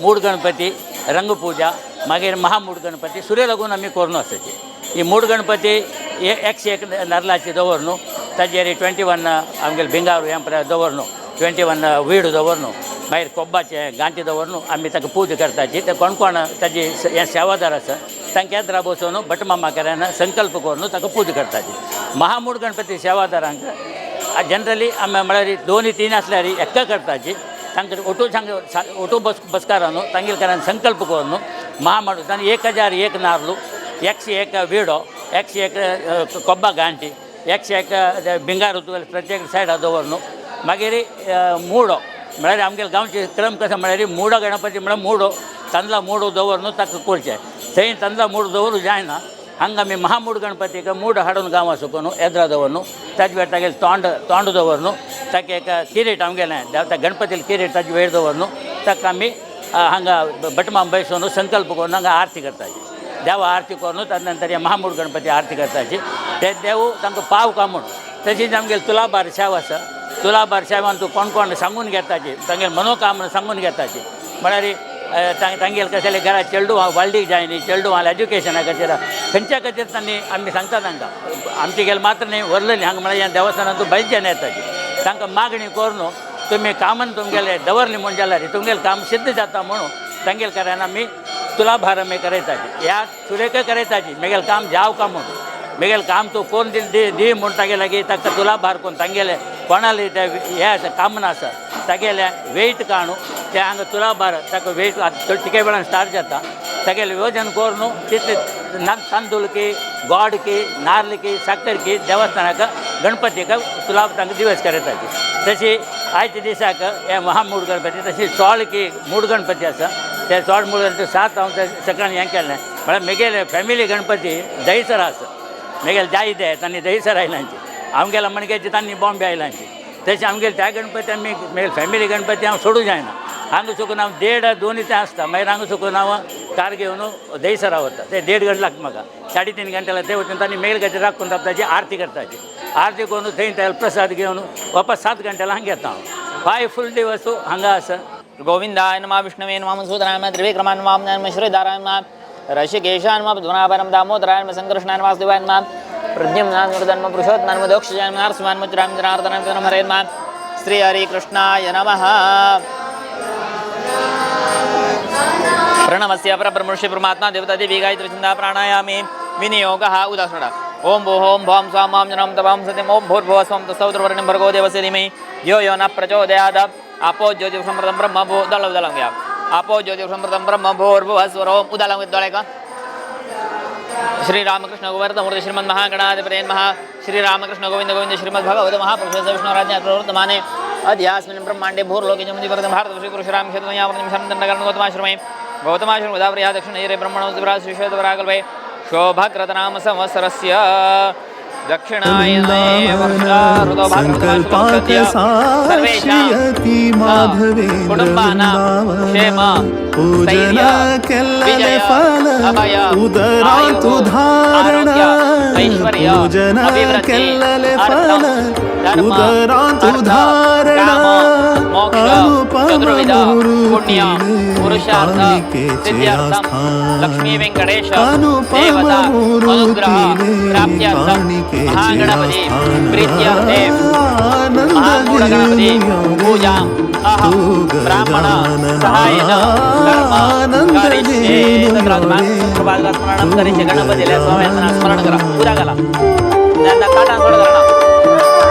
मूड गणपती, रंगपुजा, मागीर महामूड गणपती सुरे लागून आमी करून आसाची। ही मूड गणपती 101 नारलाची दवर न्हू, ताजेर 21 आमगेले भिंगारू हें दवर न्हू, 21 वीड दवर न्हू, मागीर कोब्बाचे गांठी दवर न्हू, आमी ताका पूजा करताची। ते कोण कोण ताजी हे सेवादार आसा तांकां येद्रा बसोवन भटमामा केल्यान संकल्प करून ताका पूजा करताची। महामूड गणपती सेवादारांक जनरली आमी म्हळ्यार 2-3 आसल्यार एकटा करताची। तांकां ओटो सांग ओटो बस बसकारा न्हू तांगेले कारणान संकल्प करून न्हू महामूड तांणी 1001 नारलू, 101 विडो, 101 कोब्बा गांठी, 101 भिंगार प्रत्येक सायडा दवर न्हू। मागीर मुडो म्हळ्यार आमगेले गांवचे क्रम कसो म्हळ्यार मुडो गणपती म्हळ्यार मुडो तांदळा मुडो दवर न्हू ताका करचें। थंय तांदळा मुडो दवरूं जायना, हांगा आमी महामूड गणपतीक मूड हाडून गांवां सुकून न्हू येद्रा दवर न्हू, ताजे वेळ तागेलें तोंड तोंड दवर न्हू, ताका एक किरीट आमगेलें त्या गणपतीले किरीट ताजे वेळ दवर न्हू, ताका आमी हांगा भटमाम बैसोन संकल्प करून हांगा आरती करताची। देवा आरती करून ताजे नंतर हे महामूड गणपती आरती करताची। ते देव तांकां पाव का म्हूण। तशीच आमगेले तुलाभार सेवा आसा, तुलाभार सेवान तूं कोण कोण सांगून घेताची, तांगेले मनोकामना सांगून घेताची। म्हळ्यार तांगेले कसले घरा चेडूं वाल्डीक जायनी, चेडूं एज्युकेशना खातीर खंयच्या खातीर तांणी आमी सांगता तांकां। आमचे गेले मात्र न्ही व्हरलें हांगा म्हळ्यार ह्या देवस्थानांत भायच्यान येताची तांकां मागणी करून तुमी कामान तुमगेले दवरली म्हूण जाल्यार तुमगेलें काम सिद्ध जाता म्हणून तांगेले कारणान आमी तुलाभार आमी करयताची। ह्या सुरेखय करयताची मेगेलें काम जावं का म्हूण, मेगेलें काम तूं कोण दी दी म्हूण तागे लागीं ताका तुलाभार करून तांगेले कोणाले ते हें आसा कामना आसा तागेलें वेट काडून ते हांगा तुलाभार ताका वेट आतां टिके वेळान स्टार्ट जाता तागेलें योजन करून तितले तांदूळ की गोड की नार्ल की साकर की देवस्थानाक गणपतीक तुला तांकां दिवस करयताची। तशी आयच्या दिसाक हे महामूड गणपती, तशी चोड की मूड गणपती आसा ते चोड मूड गणपती 7 हांव सकाळीं हें केलें म्हळ्यार मेगेले फॅमिली गणपती दहीसर आसा, मेगेले जाय ते तांणी दहीसर आयलांची, आमगेल्या मणक्याची तांणी बॉम्बे आयलांची। तशें आमगेले त्या गणपती आमी मेगेले फॅमिली गणपती हांव सोडूं जायना। हांगा चुकून हांव 1.5-2 ते आसता, मागीर हांगा चुकून हांव कार घेवन दहीसरा वता, ते 1.5 घंटे लागता म्हाका, 3.5 घंटे लागता। ते वचून तांणी मेल खातीर राखून ताची आरती करताची, आरती करून थंय ताका प्रसाद घेवन वापस 7 घंटे हांगा येता हांव। 5 फूल दिवस हांगा आसा।
गोविंदाय नमः, विष्णवे नमः, मधुसूदनाय नमः, त्रिविक्रमाय नमः, नमः श्रीधराय नमः, ऋषिकेशाय नमः, पद्मनाभाय नमः, दामोदराय नमः, संकर्षणाय नमः, वासुदेवाय नमः, प्रद्युम्नाय नमः, नमः पुरुषोत्तमाय नमः, दक्षाय नमः, नरसिंहाय नमः, जनार्दनाय नमः, हरे नमः, श्री हरि कृष्णाय नमः। प्रणवस्य परब्रह्मर्षि परमात्मा देवता देवी गायत्री छंदा प्राणायामे विनियोगः उदासरण। ओम भूः ओम भौं स्वां मां जनम तवां सत्यम् ओम भूर्भुवः स्वं तत्सवितुर्वरेण्यं भर्गो देवस्य धीमहि धियो यो न प्रचोदयात्। आपो ज्योतिषमृतं ब्रह्म भू दलं दलं गया आपो ज्योतिषमृतं ब्रह्म भूर्भुवः स्वरोम उदालं विद्वालयका। श्री रामकृष्ण गोवर्धन श्रीमद् महागणाधिपते नमः। श्री रामकृष्ण गोविंद गोविंद श्रीमद् भगवत महापुरुष विष्णुराज्ञा प्रवर्तमाने अध्यास्मिन् ब्रह्मांडे भूर्लोके जमुनिवर्धन भारत श्री परशुराम क्षेत्रयावर्णं शरणदण्डकर्ण गौतमाश्रमे गौतमाश्रम उदावर्या दक्षिणैरे ब्रह्मणो श्रीश्वेतवराकल्पे शोभकृतनाम संवत्सरस्य दक्षिणायने वर्षा
संकल्पाक साक्षियति माधवेंद्र वृंदावन पूजन केल्लले फल उदरांतु धारण पूजन केल्लले फल उदरांतु धारण अनुपम मूर्तिले कालिकेचे आस्थान अनुपम मूर्तिले
सिद्ध्यर्थं
काणिकेचे
महागणपति
आस्थान
प्रीत्यर्थे
आनंद
महामूलगणपति
घेऊन रे
पूजां अहं
तू
ब्राह्मण
गजानना
सहायेन कर्म
आनंद
करिष्ये.
घेऊन
तत्र
रे
स्मरणं
तू
करिष्ये. गणपतीला
गजानना
स्मरण करा. पूजा घाला त्यांना ताटान थोडं करणं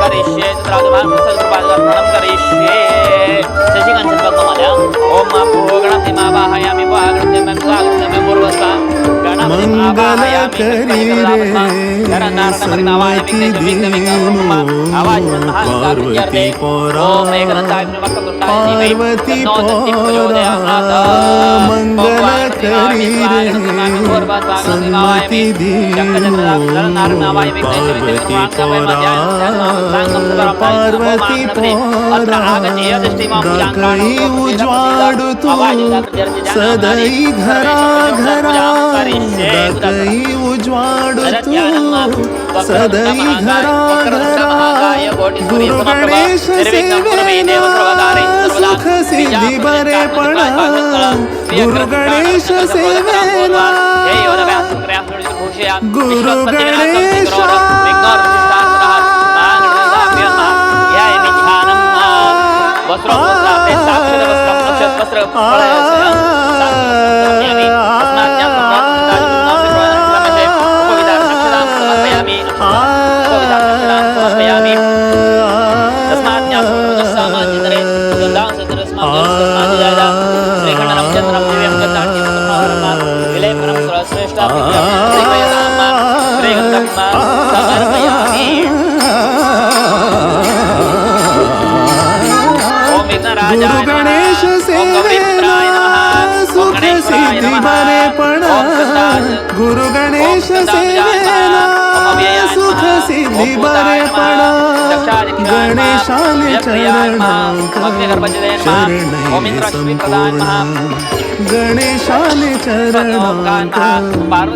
करिष्ये. तत्र स्मरणं करिष्ये. शशिकांत पद्ममाल्या ओम भो गणपति मावाहयामि गणपति गणपति पूर्वस्था गणपति
मंगल
मावाहयामि
करी रे सन्मती दीनो पार्वती पोरा पार्वती पोरा मंगल करी रे सन्मती दीनो पार्वती पोरा पार्वती पोरा दाखई उजवाडू तू सदैई घरा घरा दाखई उजवाडू तू सदैई घरा घरा गुरु गणेश सेवेना सुख सिद्धी बरेपणा गुरु गणेश सेवेना गुरु गणेश गुरु गणेश सेवेना सुख सिद्धी बरेपणा गुरु गणेश सेवेना सुख सिद्धी बरेपणा गणेशाने चरणांक शरणै संपूर्ण गणेशाने चरणांक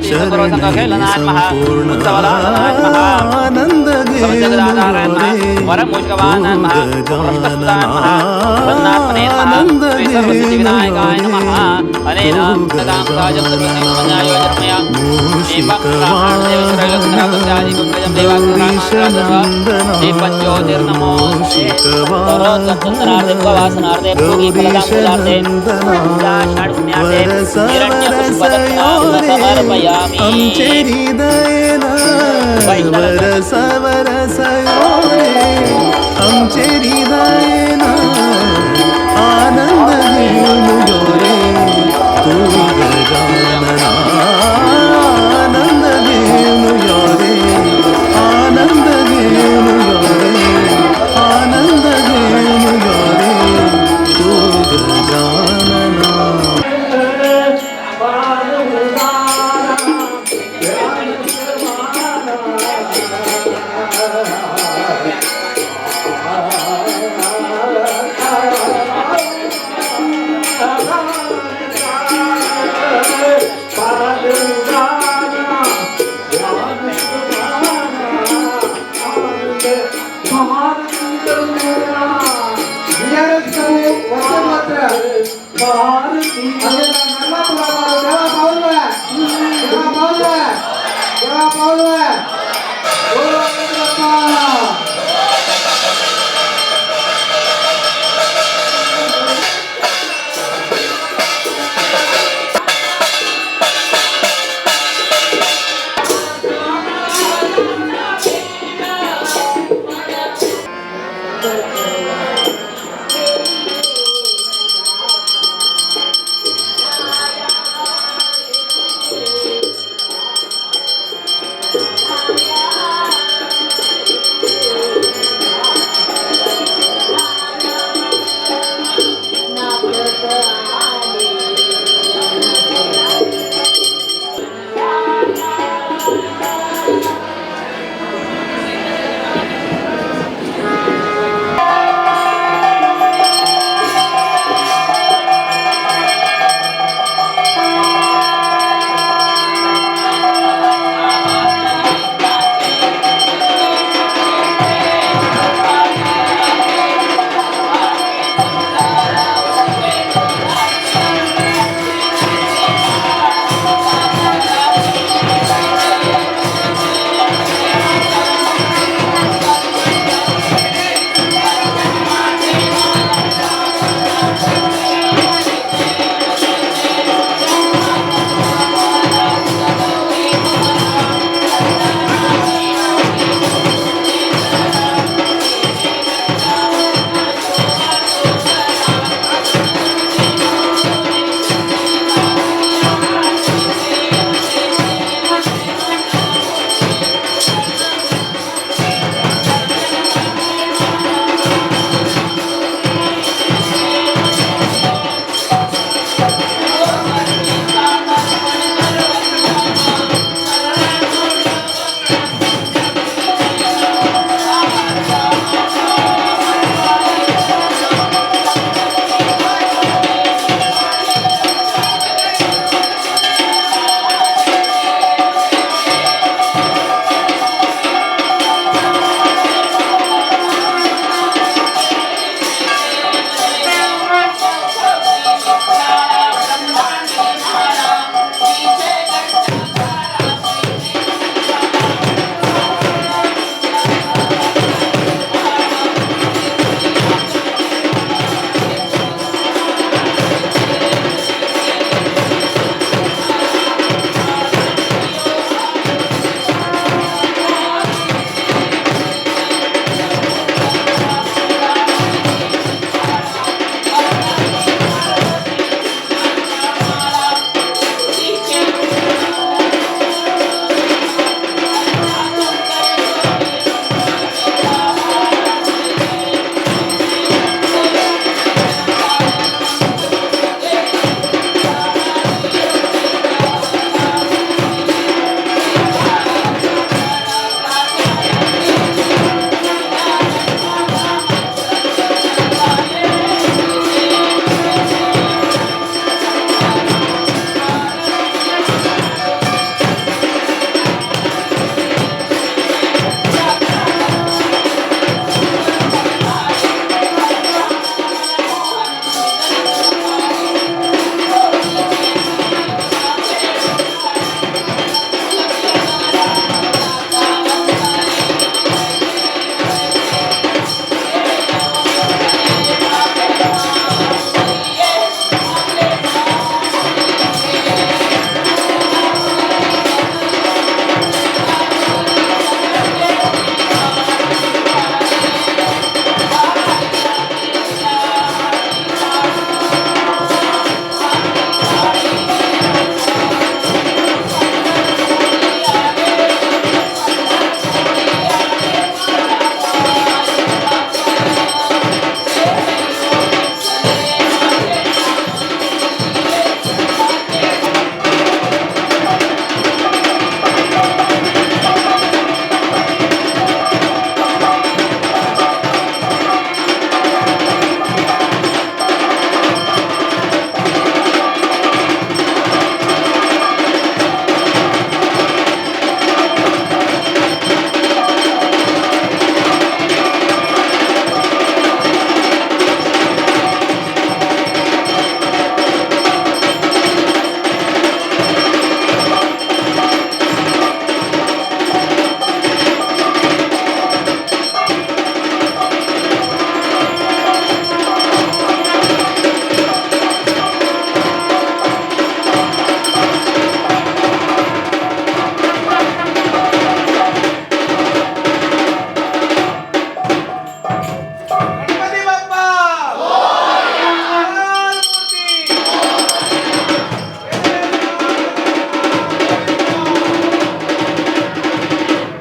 शरणै संपूर्ण आनंद घेऊन रे तू गजानना आनंद घेऊन रे तू गजानना मूषिक वाहना गौरीश नंदना मूषिक वाहना गौरीश नंदना वरस वरस यो रे आमचे हृदयना वरस वरस यो रे आमचे हृदयना आनंद घेऊन यो रे तू गजानना आनंद घेऊन यो रे आनंद घेऊन यो रे आनंद घेऊन यो रे तू गजानना.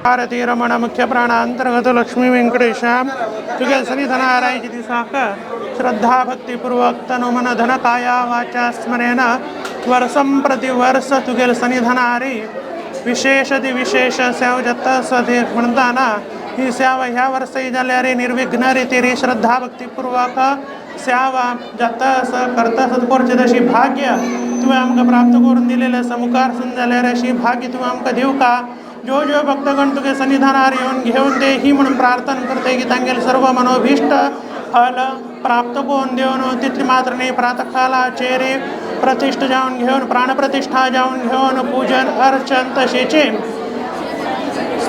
भारती रमण मुख्य प्राणांतर्गत लक्ष्मी वेंकटेश तुगे सन्निधानारायची दिसाक श्रद्धा भक्तिपूर्वक तनु मन धन काया वाचा स्मरेण वर्षं प्रति वर्ष तुगेल सन्निधानारी विशेष विशेष सेव जत्ता सदी म्हणताना ही सेवा ह्या वर्षी जाल्यार निर्विघ्न रीतीरी श्रद्धा भक्तिपूर्वक सेवा जाता करता सत्कोरचे तशी भाग्य तुवें आमकां प्राप्त करून दिलेलें आसा. मुखार सून जाल्यार अशी भाग्य तुवें आमकां दिवका. जो जो भक्तगण तुगे सन्निधानार येवन घेवन दे ही म्हणून प्रार्थना करते की तांगेले सर्व मनोभीष्ट फल प्राप्त करून देवन तितली मात्र न्ही प्रातःकालाचेर प्रतिष्ठा जावन घेवन प्राणप्रतिष्ठा जावन घेवन पूजन अर्चन तशेंचे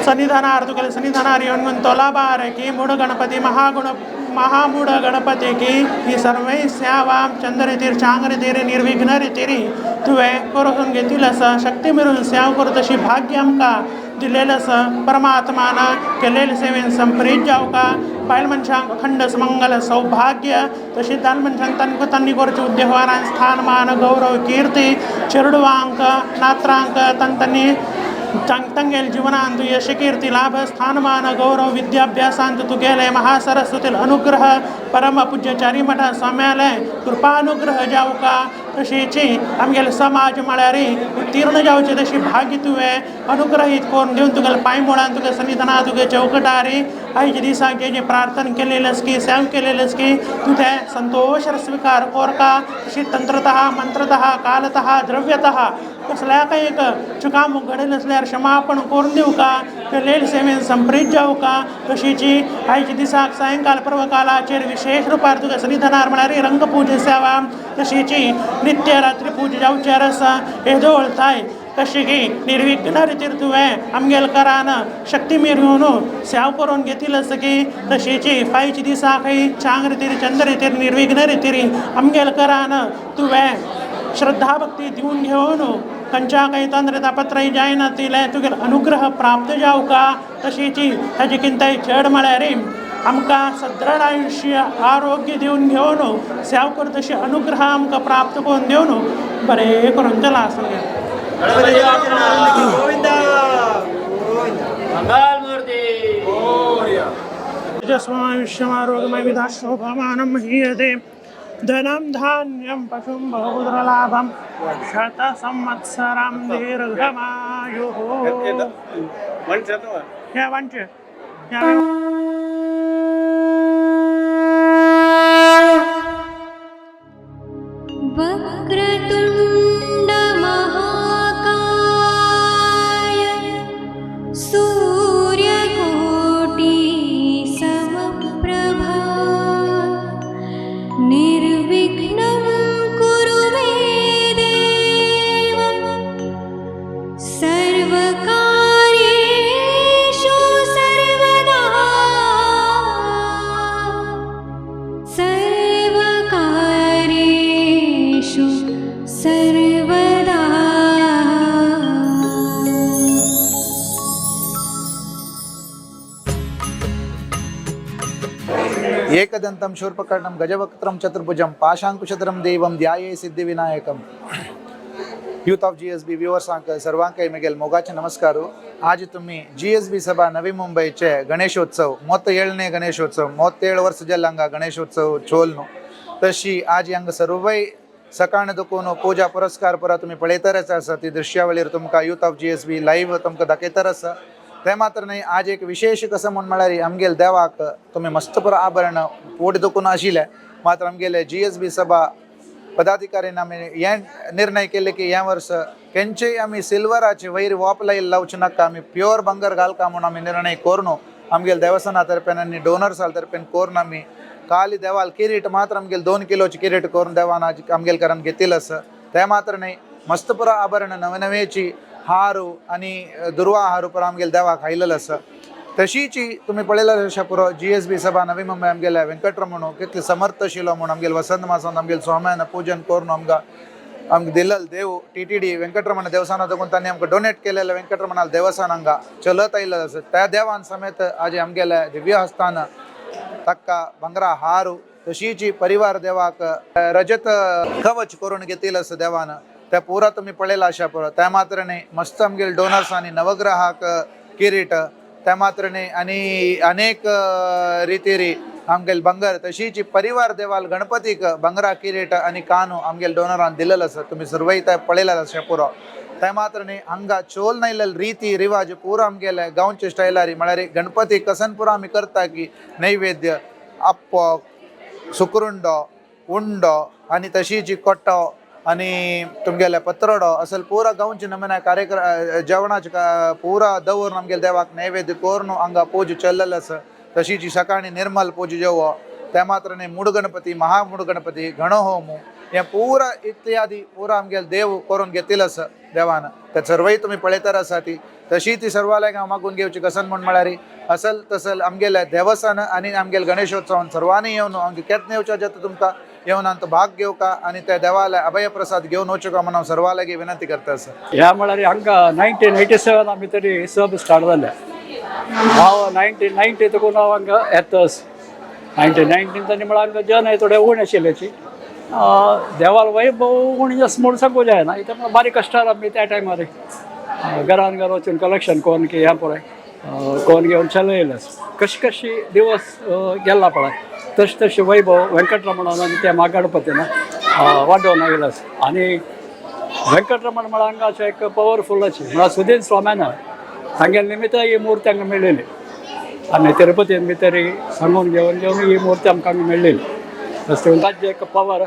सन्निधानार तुगेले सन्निधानार येवन घेवन तोलाबार की मूड गणपती महागुण महामूड गणपती की ही सर्वै सेवा चंद्ररीतीर चांगरीतीर निर्विघ्न रीतीर तुवें करून घेतिल्लें आसा. शक्ती मेरून सेवा करता तशी भाग्य आमकां दिलेलें आसा. परमात्मान केलेले सेवेन संप्रीत जावका. बायल मनशांक अखंड मंगल सौभाग्य तशीच दाल मनशांक तांकां तांणी करचे उद्योगान स्थानमान गौरव कीर्ती चेडवांक नात्रांक तांकां तांगेल जीवनांत यश कीर्ती लाभ स्थानमान गौरव विद्याभ्यासांत तुगेले महासरस्वतील अनुग्रह परम पूज्यचारी मठा स्वाम्यालय कृपानुग्रह जावका. तशीची आमगेले समाज म्हळ्यार उत्तीर्ण जावचे तशी भाग्य तुवें अनुग्रहीत करून घेवन तुगेले पांय मुळान तुगे सन्निधाना तुगे चौकटारी आयच्या दिसाक जे जे प्रार्थना केलेलें आसा की सेव केलेलें आसा की तूं तें संतोश स्विकार कोरका. तशी तंत्रतः मंत्रतः कालतः द्रव्यतः कसल्या काय एक चुकामुक घडयलें आसल्यार क्षमापण करून दिवका. केलेले सेवेन संप्रीत जावका. तशीची आयच्या दिसाक सायंकाल पर्वकालाचेर विशेष रुपार तुगे सन्निधानार म्हळ्यार रंगपूजा सेवा तशीची नित्य रात्री पूजा जावची आसा. येदोळ थाय कशी की निर्विघ्न रितीर तुवें आमगेल करान शक्ती मेरून सेव करून घेतिल्लें आसा की तशीची फायच्या दिसाकय चांग रितीर चंद्र रितीर निर्विघ्न रितीर आमगेल करान तुवें श्रद्धा भक्ती दिवन घेवन खंयच्या काही तंत्र तापत्रय जायना तिलें तुगेल अनुग्रह प्राप्त जावका. तशीची ताजे किंताय चड म्हळ्यार आमकां सदृढ आयुश्य आरोग्य दिवन घेवन सेव कर तशी अनुग्रह आमकां प्राप्त करून दिवन बरें करून चला आसूं. तेजस्वायुष्यमारोग्यमय विधाशोभमानं हीयते धनं धान्यं पशुं बहुपुत्रलाभं शतसंवत्सरं दीर्घमायुः. या वंच या
वक्रतुंड महाकाय सूर्यकोटि समप्रभा निर्विघ्नं कुरु मे देव सर्वकार्येषु सर्वदा सर्वकार्येषु सर्वदा.
एकदंतं शूर्पकर्णं गजवक्त्रं चतुर्भुजं पाशांकुशधरं देवं ध्याये सिद्धिविनायकम. यूथ ऑफ GSB व्युअर्सांक सर्वांकय मेगेल मोगाचे नमस्कार. आज तुम्ही GSB सभा नवी मुंबईचे गणेशोत्सव 37ನೇ गणेशोत्सव 37 वर्ष जाल्ले हांगा गणेशोत्सव चोलनु तशी आज हांगा सर्वय सकाळ दुकून पूजा पुरस्कार पुरा तुम्ही पळयतरच आसा. ती दृश्यावळीर तुमकां यूथ ऑफ GSB live तुमकां दाखयतर आसा. ते मात्र न्हय आज एक विशेष कसं म्हूण म्हळ्यार आमगेले देवाक तुमी मस्त पुरो आभरण पोट दुखून आशिल्लें मात्र आमगेले GSB सभा पदाधिकाऱ्यांनी आमी हे निर्णय केले की ह्या वर्स केंचेय आमी सिल्वराचे वयर वॉप लायल लावचे नाका, आमी प्युअर बंगर घालका म्हूण आमी निर्णय करून आमगेले देवस्थाना तर्फेन आनी डोनर्सा तर्फेन करून आमी काली देवाल किरीट मात्र आमगेले 2 किलोचे किरीट करून देवान आज आमगेले घरान घेतिल्लें आसा. ते मात्र न्हय मस्त पुरो आभरण नवे नवेची हारू आनी दुर्वा हारू पुरो आमगेले देवाक आयलेलो आसा. तशीची तुमी पळयल्यार अशें पुरो GSB सभा नवी मुंबय आमगेले वेंकटरमण कितले समर्थ आशिल्लो म्हूण आमगेले वसंत मासान आमगेले स्वाम्यान पूजन करून आमकां आमकां दिल्लेलो देव TTD Venkataramana देवस्थाना देखून तांणी आमकां डोनेट केलेलें वेंकटरमणाल देवस्थान हांगा चलत आयिल्लें आसा. त्या देवान समेत आज आमगेले दिव्य हस्तान ताका भांगरा हारू तशीची परिवार देवाक रजत कवच करून घेतिल्लें आसा देवान. त्या पुरा तुमी पळयला अशा पुरो. त्या मात्र न्हय मस्त आमगेले डोनर्स आनी नवग्रहाक किरीट त्या मात्रने आणि अनेक रीतिरी आमगेल बंगर तशीची परिवार देवाल गणपतीक बंगरा किरीट आणि कानू आमगेल डोनरान दिलेलं आसा. तुम्ही सर्वय ते पळयलात अशें पुरो. त्या मात्रने हांगा चोल नायलेल रीती रिवाज पुरो आमगेले गांवचे स्टायलारी म्हळ्यार गणपती कसन पुरो आमी करता की नैवेद्य आप्पो सुकरुंडो उंडो आणि तशीची कोट्टो आणि तुमगेले पत्रडो असल पुरा गांवचे नमुना कार्यक्रम जेवणाचे पुरा दवरून आमगेले देवाक नैवेद्य करून हांगा पूजा चल्लेलो आसा. तशीची सकाळी निर्मल पूजा जेवो त्या मात्रने मूड गणपती महामूड गणपती गणहोमू हे पुरा इत्यादी पुरा आमगेले देव करून घेतील आसा देवान. ते सर्वय तुमी पळयतर आसा ती तशी ती सर्वांक हांव मागून घेवची कसन म्हूण म्हळ्यार असल तसल आमगेले देवस्थान आनी आमगेले गणेशोत्सवान सर्वांनी येवन आमगे केन्ना येवच्या जाता तुमकां येवन आमचो भाग घेवका आनी त्या देवाले अभयप्रसाद घेवन वचूका म्हणून हांव सर्वां लागीं विनंती करता आसा.
ह्या म्हळ्यार हांगा 1987 आमी तरी सब स्टार्ट जाल्या. हांव 1990 तकून हांव हांगा येतस. 1919 तरी म्हळ्यार हांगा जन थोडे उण आशिल्ल्याची देवाल वैभव उण अशें म्हूण सांगूं जायना. इतलें म्हळ्यार बारीक कश्टार आमी त्या टायमार घरान घर वचून कलेक्शन कोन्न की हें पळय कोन्न घेवन चलयलें. कशी कशी दिवस गेला पळय तशें तशें वैभव वेंकटरमणान आनी त्या म्हागणपतीन वाडोवन आयलो. आनी वेंकटरमण म्हळ्यार हांगा अशें एक पवरफूल अशी म्हळ्यार सुदीन स्वाम्यान तांगेले निमित्त ही मूर्ती हांगा मेळ्ळेली आनी तिरुपतीन बी तरी सांगून घेवन घेवन ही मूर्ती आमकां हांगा मेळ्ळेली. तशें ताजें एक पवर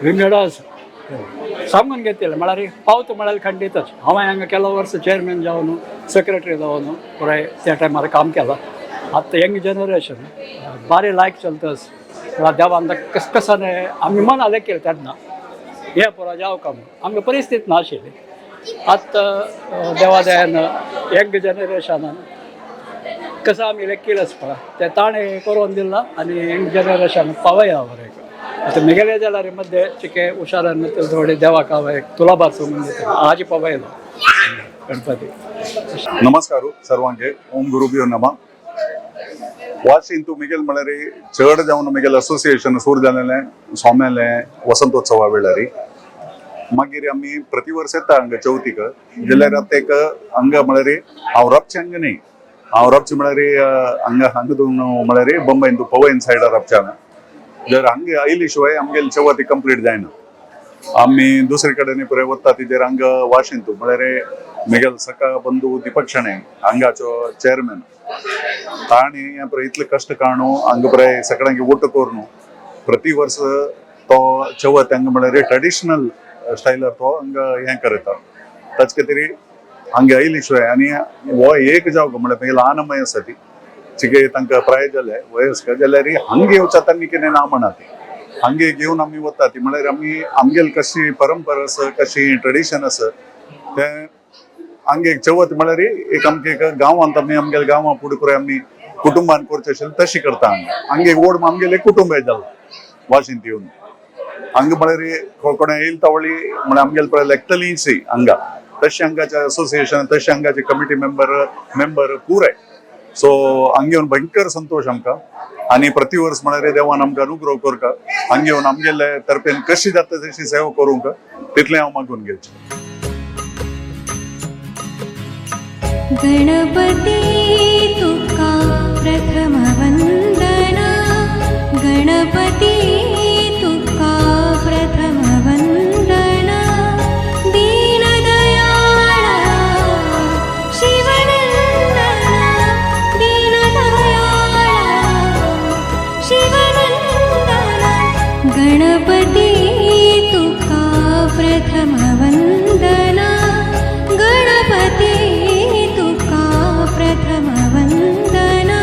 विंगड आसा सांगून घेतले म्हळ्यार पावत म्हळ्यार खंडीतच. हांवें हांगा केलो वर्स चेअरमॅन जावन सेक्रेटरी जावन पुराय त्या टायमार काम केलां. आतां यंग जनरेशन बारी लायक चलतस म्हळ्यार देवान कस कसाने आमी मना लेखले तेन्ना हें पुरो जावं का म्हूण आमकां परिस्थिती नाशिल्ली. आतां देवा दयान यंग जनरेशनान कसं आमी लेखीलच पळय ते ताणें करून दिलां आनी यंग जनरेशन पावया बरें. आतां मिगेले जाल्यार मध्ये चिके हुशारान थोडे देवाक हांव एक तुलाभार सांगून दिता आजी पावयलो गणपती.
नमस्कार सर्वांके, ओम गुरुभ्यो नमः. वाशींतू मिगेल म्हळ्यार चड जावन मिगेल असोसिएशन सुरू जालेलें स्वाम्यालें वसंतोत्सवा वेळारी. मागीर आमी प्रति वर्स येता हांगा चवथीक. जाल्यार आतां एक हांगा म्हळ्यार हांव राबचें हांगा न्ही, हांव राबचें म्हळ्यार हांगा हांगा दोन म्हळ्यार बंबयन तूं पवयन सायडार राबचें हांगा. जर हांगा आयली शिवाय आमगेली चवथ कंप्लीट जायना. आमी दुसरे कडेन पुराय वता तिजेर हांगा वाशींतू म्हळ्यार मिगेल सखा बंधू दीपक शणै हांगाचो चेअरमॅन ताणी हें पळय इतले कश्ट काडून हांगा पुराय सगळ्यांक वोट करून प्रति वर्स तो चवथ हांगा म्हळ्यार ट्रेडिशनल स्टायलार तो हांगा हें करता. ताचे खातीर हांगा आयली शिवाय आनी हो एक जावं म्हळ्यार मागीर ल्हान अम्माय आसा ती चिके तांकां प्राय जाले वयस्कर जाल्यार हांगा येवच्या तांणी कितें ना म्हणा ती हांगे घेवन आमी वता ती म्हळ्यार आमी आमगेली कशी परंपरा आसा कशी ट्रेडिशन आसा तें हांगे एक चवथ म्हळ्यार एक आमगे एक गांवांत आमी आमगेल्या गांवां फुडें पुराय आमी कुटुंबान करचें आशिल्लें तशें करता आमी. हांगे एक व्हड आमगेलें कुटुंब जालां वाशींत येवन हांगा म्हळ्यार कोणें येयल तावळी म्हळ्यार आमगेले पळय लेखतलींच हांगा तशें हांगाचे असोसिएशन तशें हांगाचे कमिटी मेंबर मेंबर पुराय. सो हांगा येवन भयंकर संतोश आमकां आनी प्रति वर्स म्हळ्यार देवान आमकां अनुग्रह करका हांगा येवन आमगेले तर्फेन कशी जाता तशी सेवा करूंक तितलें हांव मागून घेवचें.
गणपती तुका प्रथम वंदना, गणपती तुका प्रथम वंदना, दीनदयाळा शिवनंदना, दीनदयाळा शिवनंदना, गणपती तुका प्रथम वंदना, गणपती तुका प्रथम वंदना.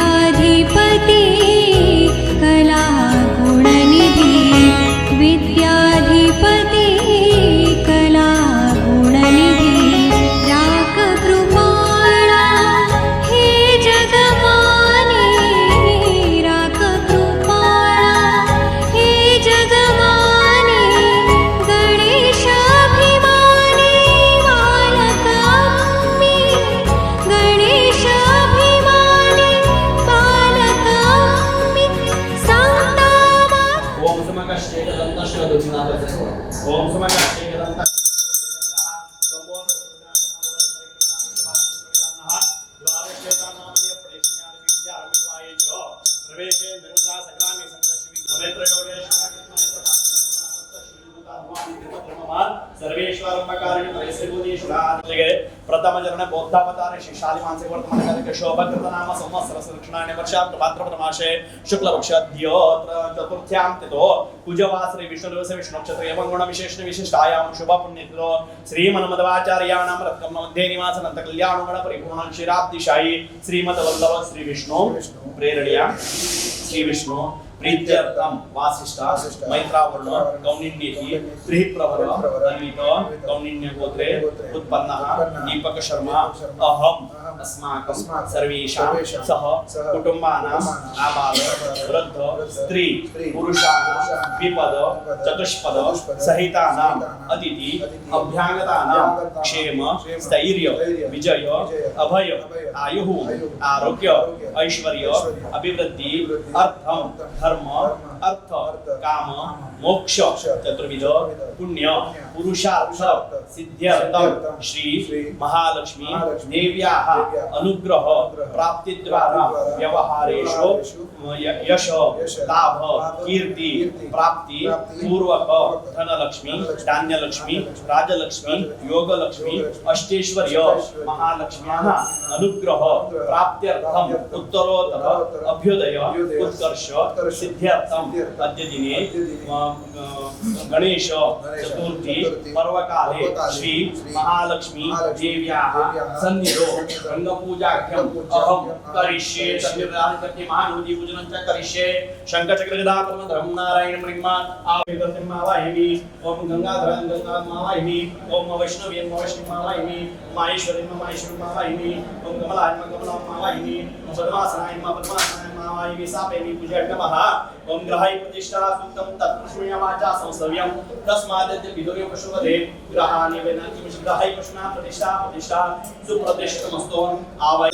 विद्याधिपती कला गुणनिधी विद्याधिपती कला गुणनिधी राक कृपाळा हे जगमाने राक कृपाळा हे जगमाने गणेशाभिमानी बालकाम्मी गणेशाभिमानी बालकाम्मी सांगता.
ओम सुमकश्चेकदन्तश्चतुर्नाथ ओम सुमकश्चेकदन्त
प्रथम चरण बौद्धावतार श्री शालिमानसे वर्तमान कालिक शोभकृत नाम संवत्सर सुलक्षणानि वर्षाब्द भाद्रपदमासे शुक्लपक्षाद्योत्र चतुर्थ्यां तिथो कुजवासरे विष्णुदिवसे विष्णुनक्षत्रे एवं गुणविशेषण विशिष्टायां शुभ पुण्यतिथो श्रीमन्मध्वाचार्याणां रत्कर्म मध्ये निवासनन्त कल्याणगुण परिपूर्ण क्षीराब्दिशायी श्रीमद्वल्लभ श्री विष्णु प्रेरणया श्री विष्णु प्रीत्यर्थं वासिष्ठ मैत्रावरुण कौण्डिन्येति त्रिप्रवर अन्वित कौण्डिन्य गोत्रे उत्पन्नः दीपक शर्मा अहम् अस्माकं सर्वेषां सह कुटुम्बानाम् आबाल वृद्ध स्त्री पुरुषाणां द्विपद चतुष्पद सहितानाम् अतिथि अभ्यागतानां क्षेम स्थैर्य विजय अभय आयुः आरोग्य ऐश्वर्य अभिवृद्धि अर्थं धर्म अर्थ काम मोक्ष चतुर्विध पुण्य पुरुषार्थ सिद्ध्यर्थं श्री महालक्ष्मी देव्याः अनुग्रह प्राप्तिद्वारा व्यवहारेषु यश लाभ कीर्ति प्राप्ति पूर्वक धनलक्ष्मी धान्यलक्ष्मी राजलक्ष्मी योगलक्ष्मी अष्टैश्वर्य महालक्ष्म्याः अनुग्रह प्राप्त्यर्थम् उत्तरोत्तर अभ्युदय उत्कर्ष सिद्ध्यर्थम् अद्य दिने गणेश चतुर्थी पर्वकाले श्री महालक्ष्मी देव्याः सन्निधौ रंगपूजाख्यम् अहं करिष्ये. तद्विधानकर्ते महानोदी पूजनं च करिष्ये. शङ्खचक्रगदा परमधरं नारायण मणिमा आवाहयामि. ओम गंगाधरं गंगामावाहिनी ओम वैष्णवीं वैष्णवाहिनी माहेश्वरीं माहेश्वरीमावाहिनी ओम कमलाय कमलामावाहिनी ओम पद्मासनाय पद्मासनाय मावाहिनी सापेमि पूजय नमः. ओम ग्रहाय प्रतिष्ठा सूक्तं तत्पुरुषेण वाचा संसव्यं तस्माद् विदुर्य पशुपदे ग्रहाणि वेनाति ग्रहाय पशुना प्रतिष्ठा प्रतिष्ठा सुप्रतिष्ठितमस्तु. आवाय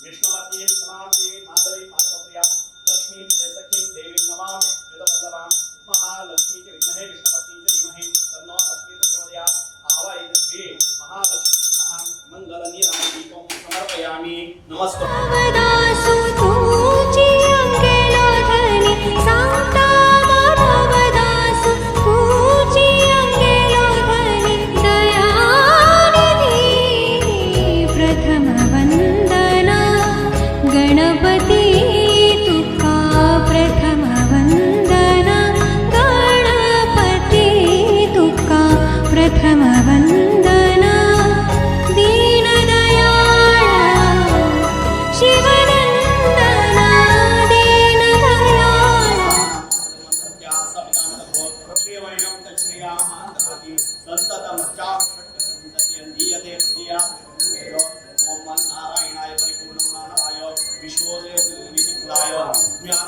विष्णुवतीं क्षमां देवीं माधवीं माधवप्रियां लक्ष्मीं सखीं देवीं नमामि चिदवल्लभां. महालक्ष्मी च विद्महे विष्णुपत्नी च धीमहि तन्नो लक्ष्मी प्रचोदयात्. आवाहित श्री महालक्ष्मी नमः. मंगलनीराजदीपं समर्पयामि. नमस्कार.
माधवदासु तुझी अंगेलो धनी सांगता माधवदासु तुझी अंगेलो धनी दयानिधी प्रथम वंदना गणपती तुका प्रथम वंदना गणपती तुका प्रथम वंदना दीनदयाळा शिवनंदना दीनदयाळा.
नारायणाय परिपूर्णगुणाय विश्वोदय निधिकुलाय ज्ञान.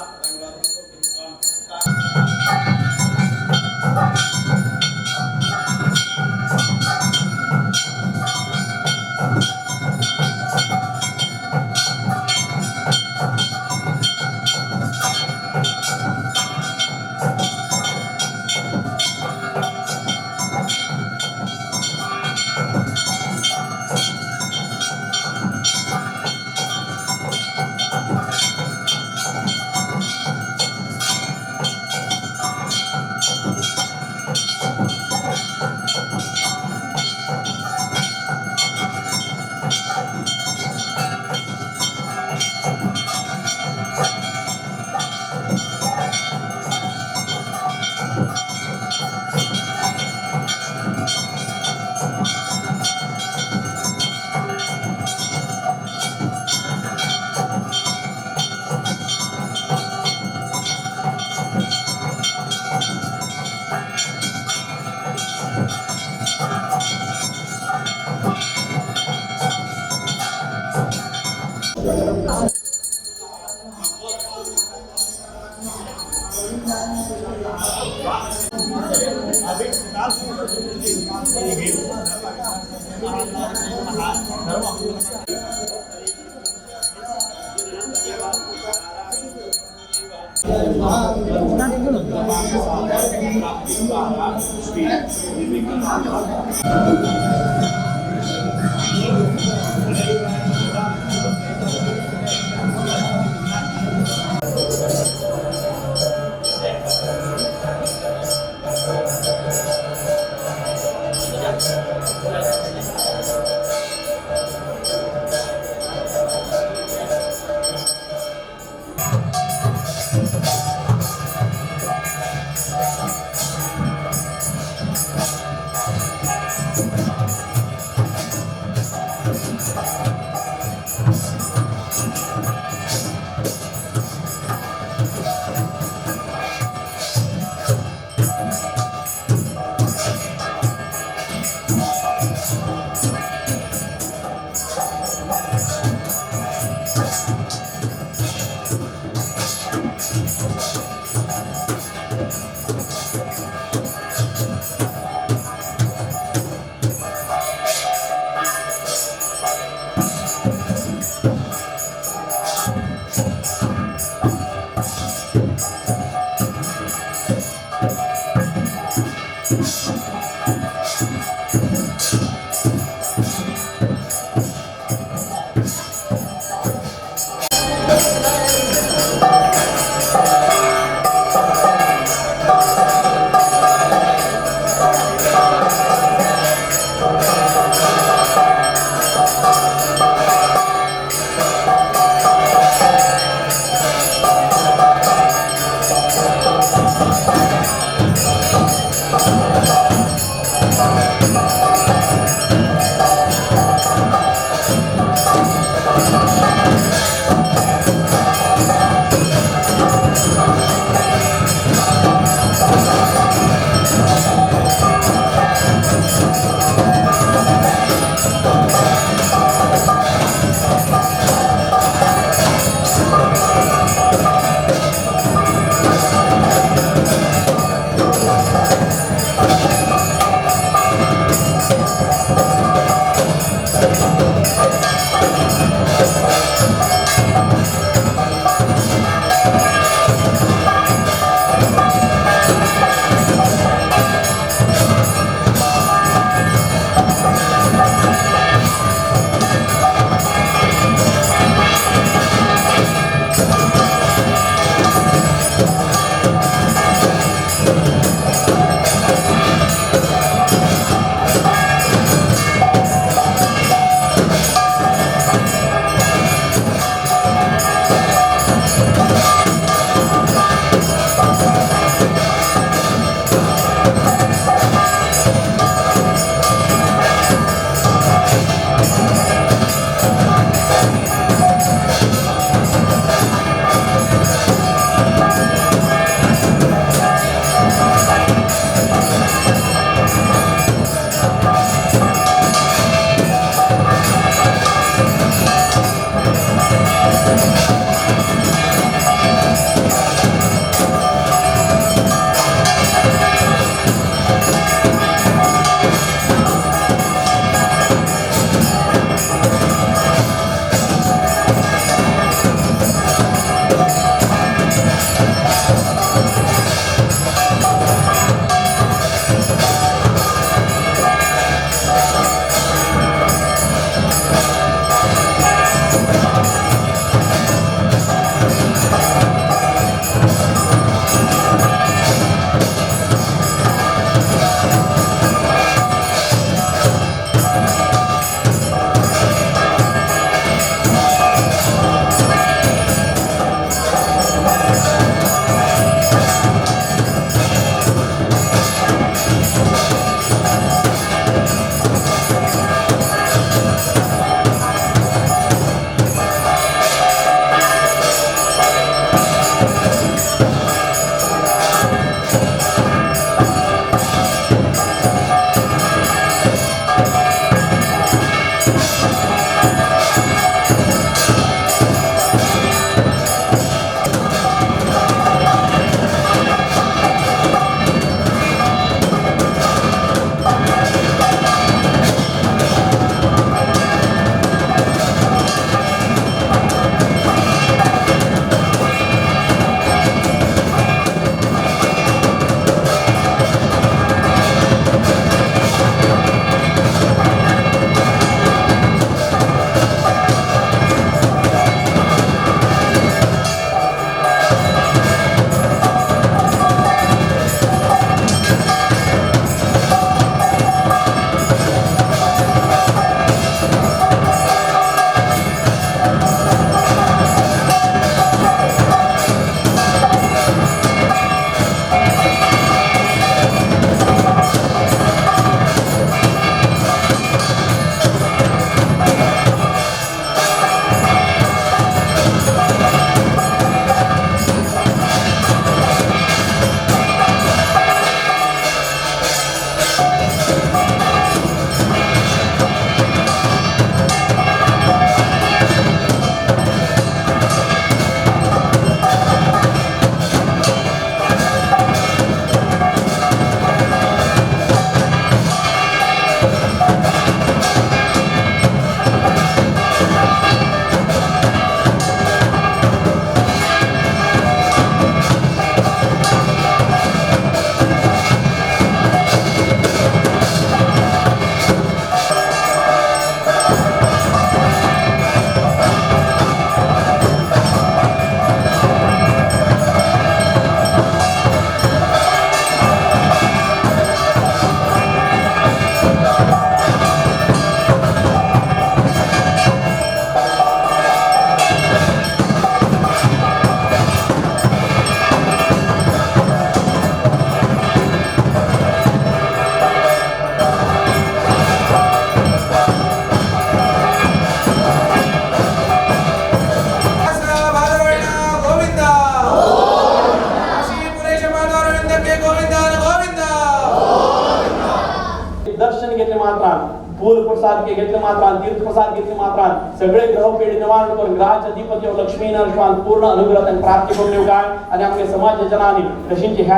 पादके घेतले मात्रान तीर्थप्रसाद घेतले मात्रान सगळे ग्रह पेढी निवारण करून ग्रहाच्या अधिपती लक्ष्मी नरशिवान पूर्ण अनुग्रह त्यांनी प्राप्ती करून येऊ काय. आणि आमचे समाज जनांनी तशींची ह्या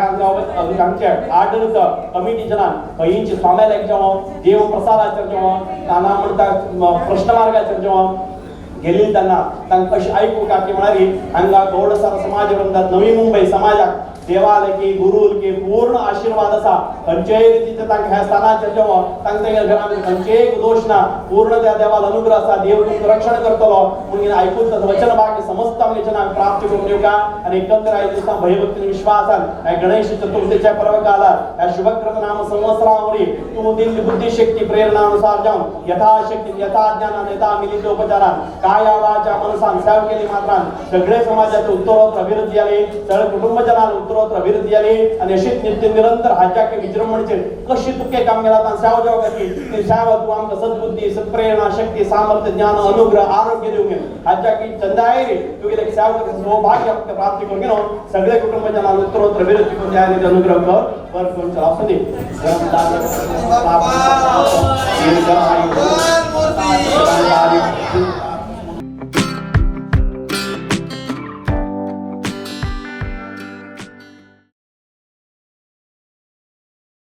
आमच्या आडलित कमिटी जनान खंयची स्वाम्याला जेव्हा देव प्रसादाचेर जेव्हा ताना म्हणटा प्रश्न मार्गाचेर जेव्हा गेली त्यांना तांकां कशें आयकूंक की म्हळ्यार हांगा गौडसार समाज वृंदात नवी मुंबई समाजाक देवालकी गुरुलकी पूर्ण आशीर्वाद आसा. खंयचेय रितीचे तांकां ह्या स्थानाचेर जेव्हा तांकां तेंगे घरान खंयचेय एक दोश ना, पूर्ण त्या देवाल अनुग्रह आसा. देव तुमकां रक्षण करतलो म्हणून आयकून ताचो वचन भाग्य समस्त आमगे जनांक प्राप्त करून दिवका. आनी एकंदर आयज दिसा भयभक्ती विश्वासान ह्या गणेश चतुर्थीच्या पर्व काळार ह्या शुभकृत नाम संवत्सरावरी तूं दिल्ली बुद्धिशक्ती प्रेरणानुसार जावन यथाशक्ती यथा ज्ञानान यथा मिलित उपचारान काया वाचा मनसान सेवा केली मात्रान सगळे समाजाचे उत्तरोत्तर अभिवृद्धी जाली, सगळे कुटुंबजनान उत्तरोत्तर अभिवृद्धी जाली. आणि अशीच नित्य निरंतर हाच्या विजृंभणचेर कशी तुके काम केला तान सेवा जावं खातीर ती सेवा तूं आमकां सद्बुद्धी सत्प्रेरणा शक्ती सामर्थ्य ज्ञान अनुग्रह आरोग्य दिवंक हाच्या की चंदायरी तुगेले सेवा करपाचें सौभाग्य आमकां प्राप्ती करून घेवन सगळे कुटुंबजनान उत्तरोत्तर अभिवृद्धी करून द्या अनुग्रह कर बर करून चला. असू दे.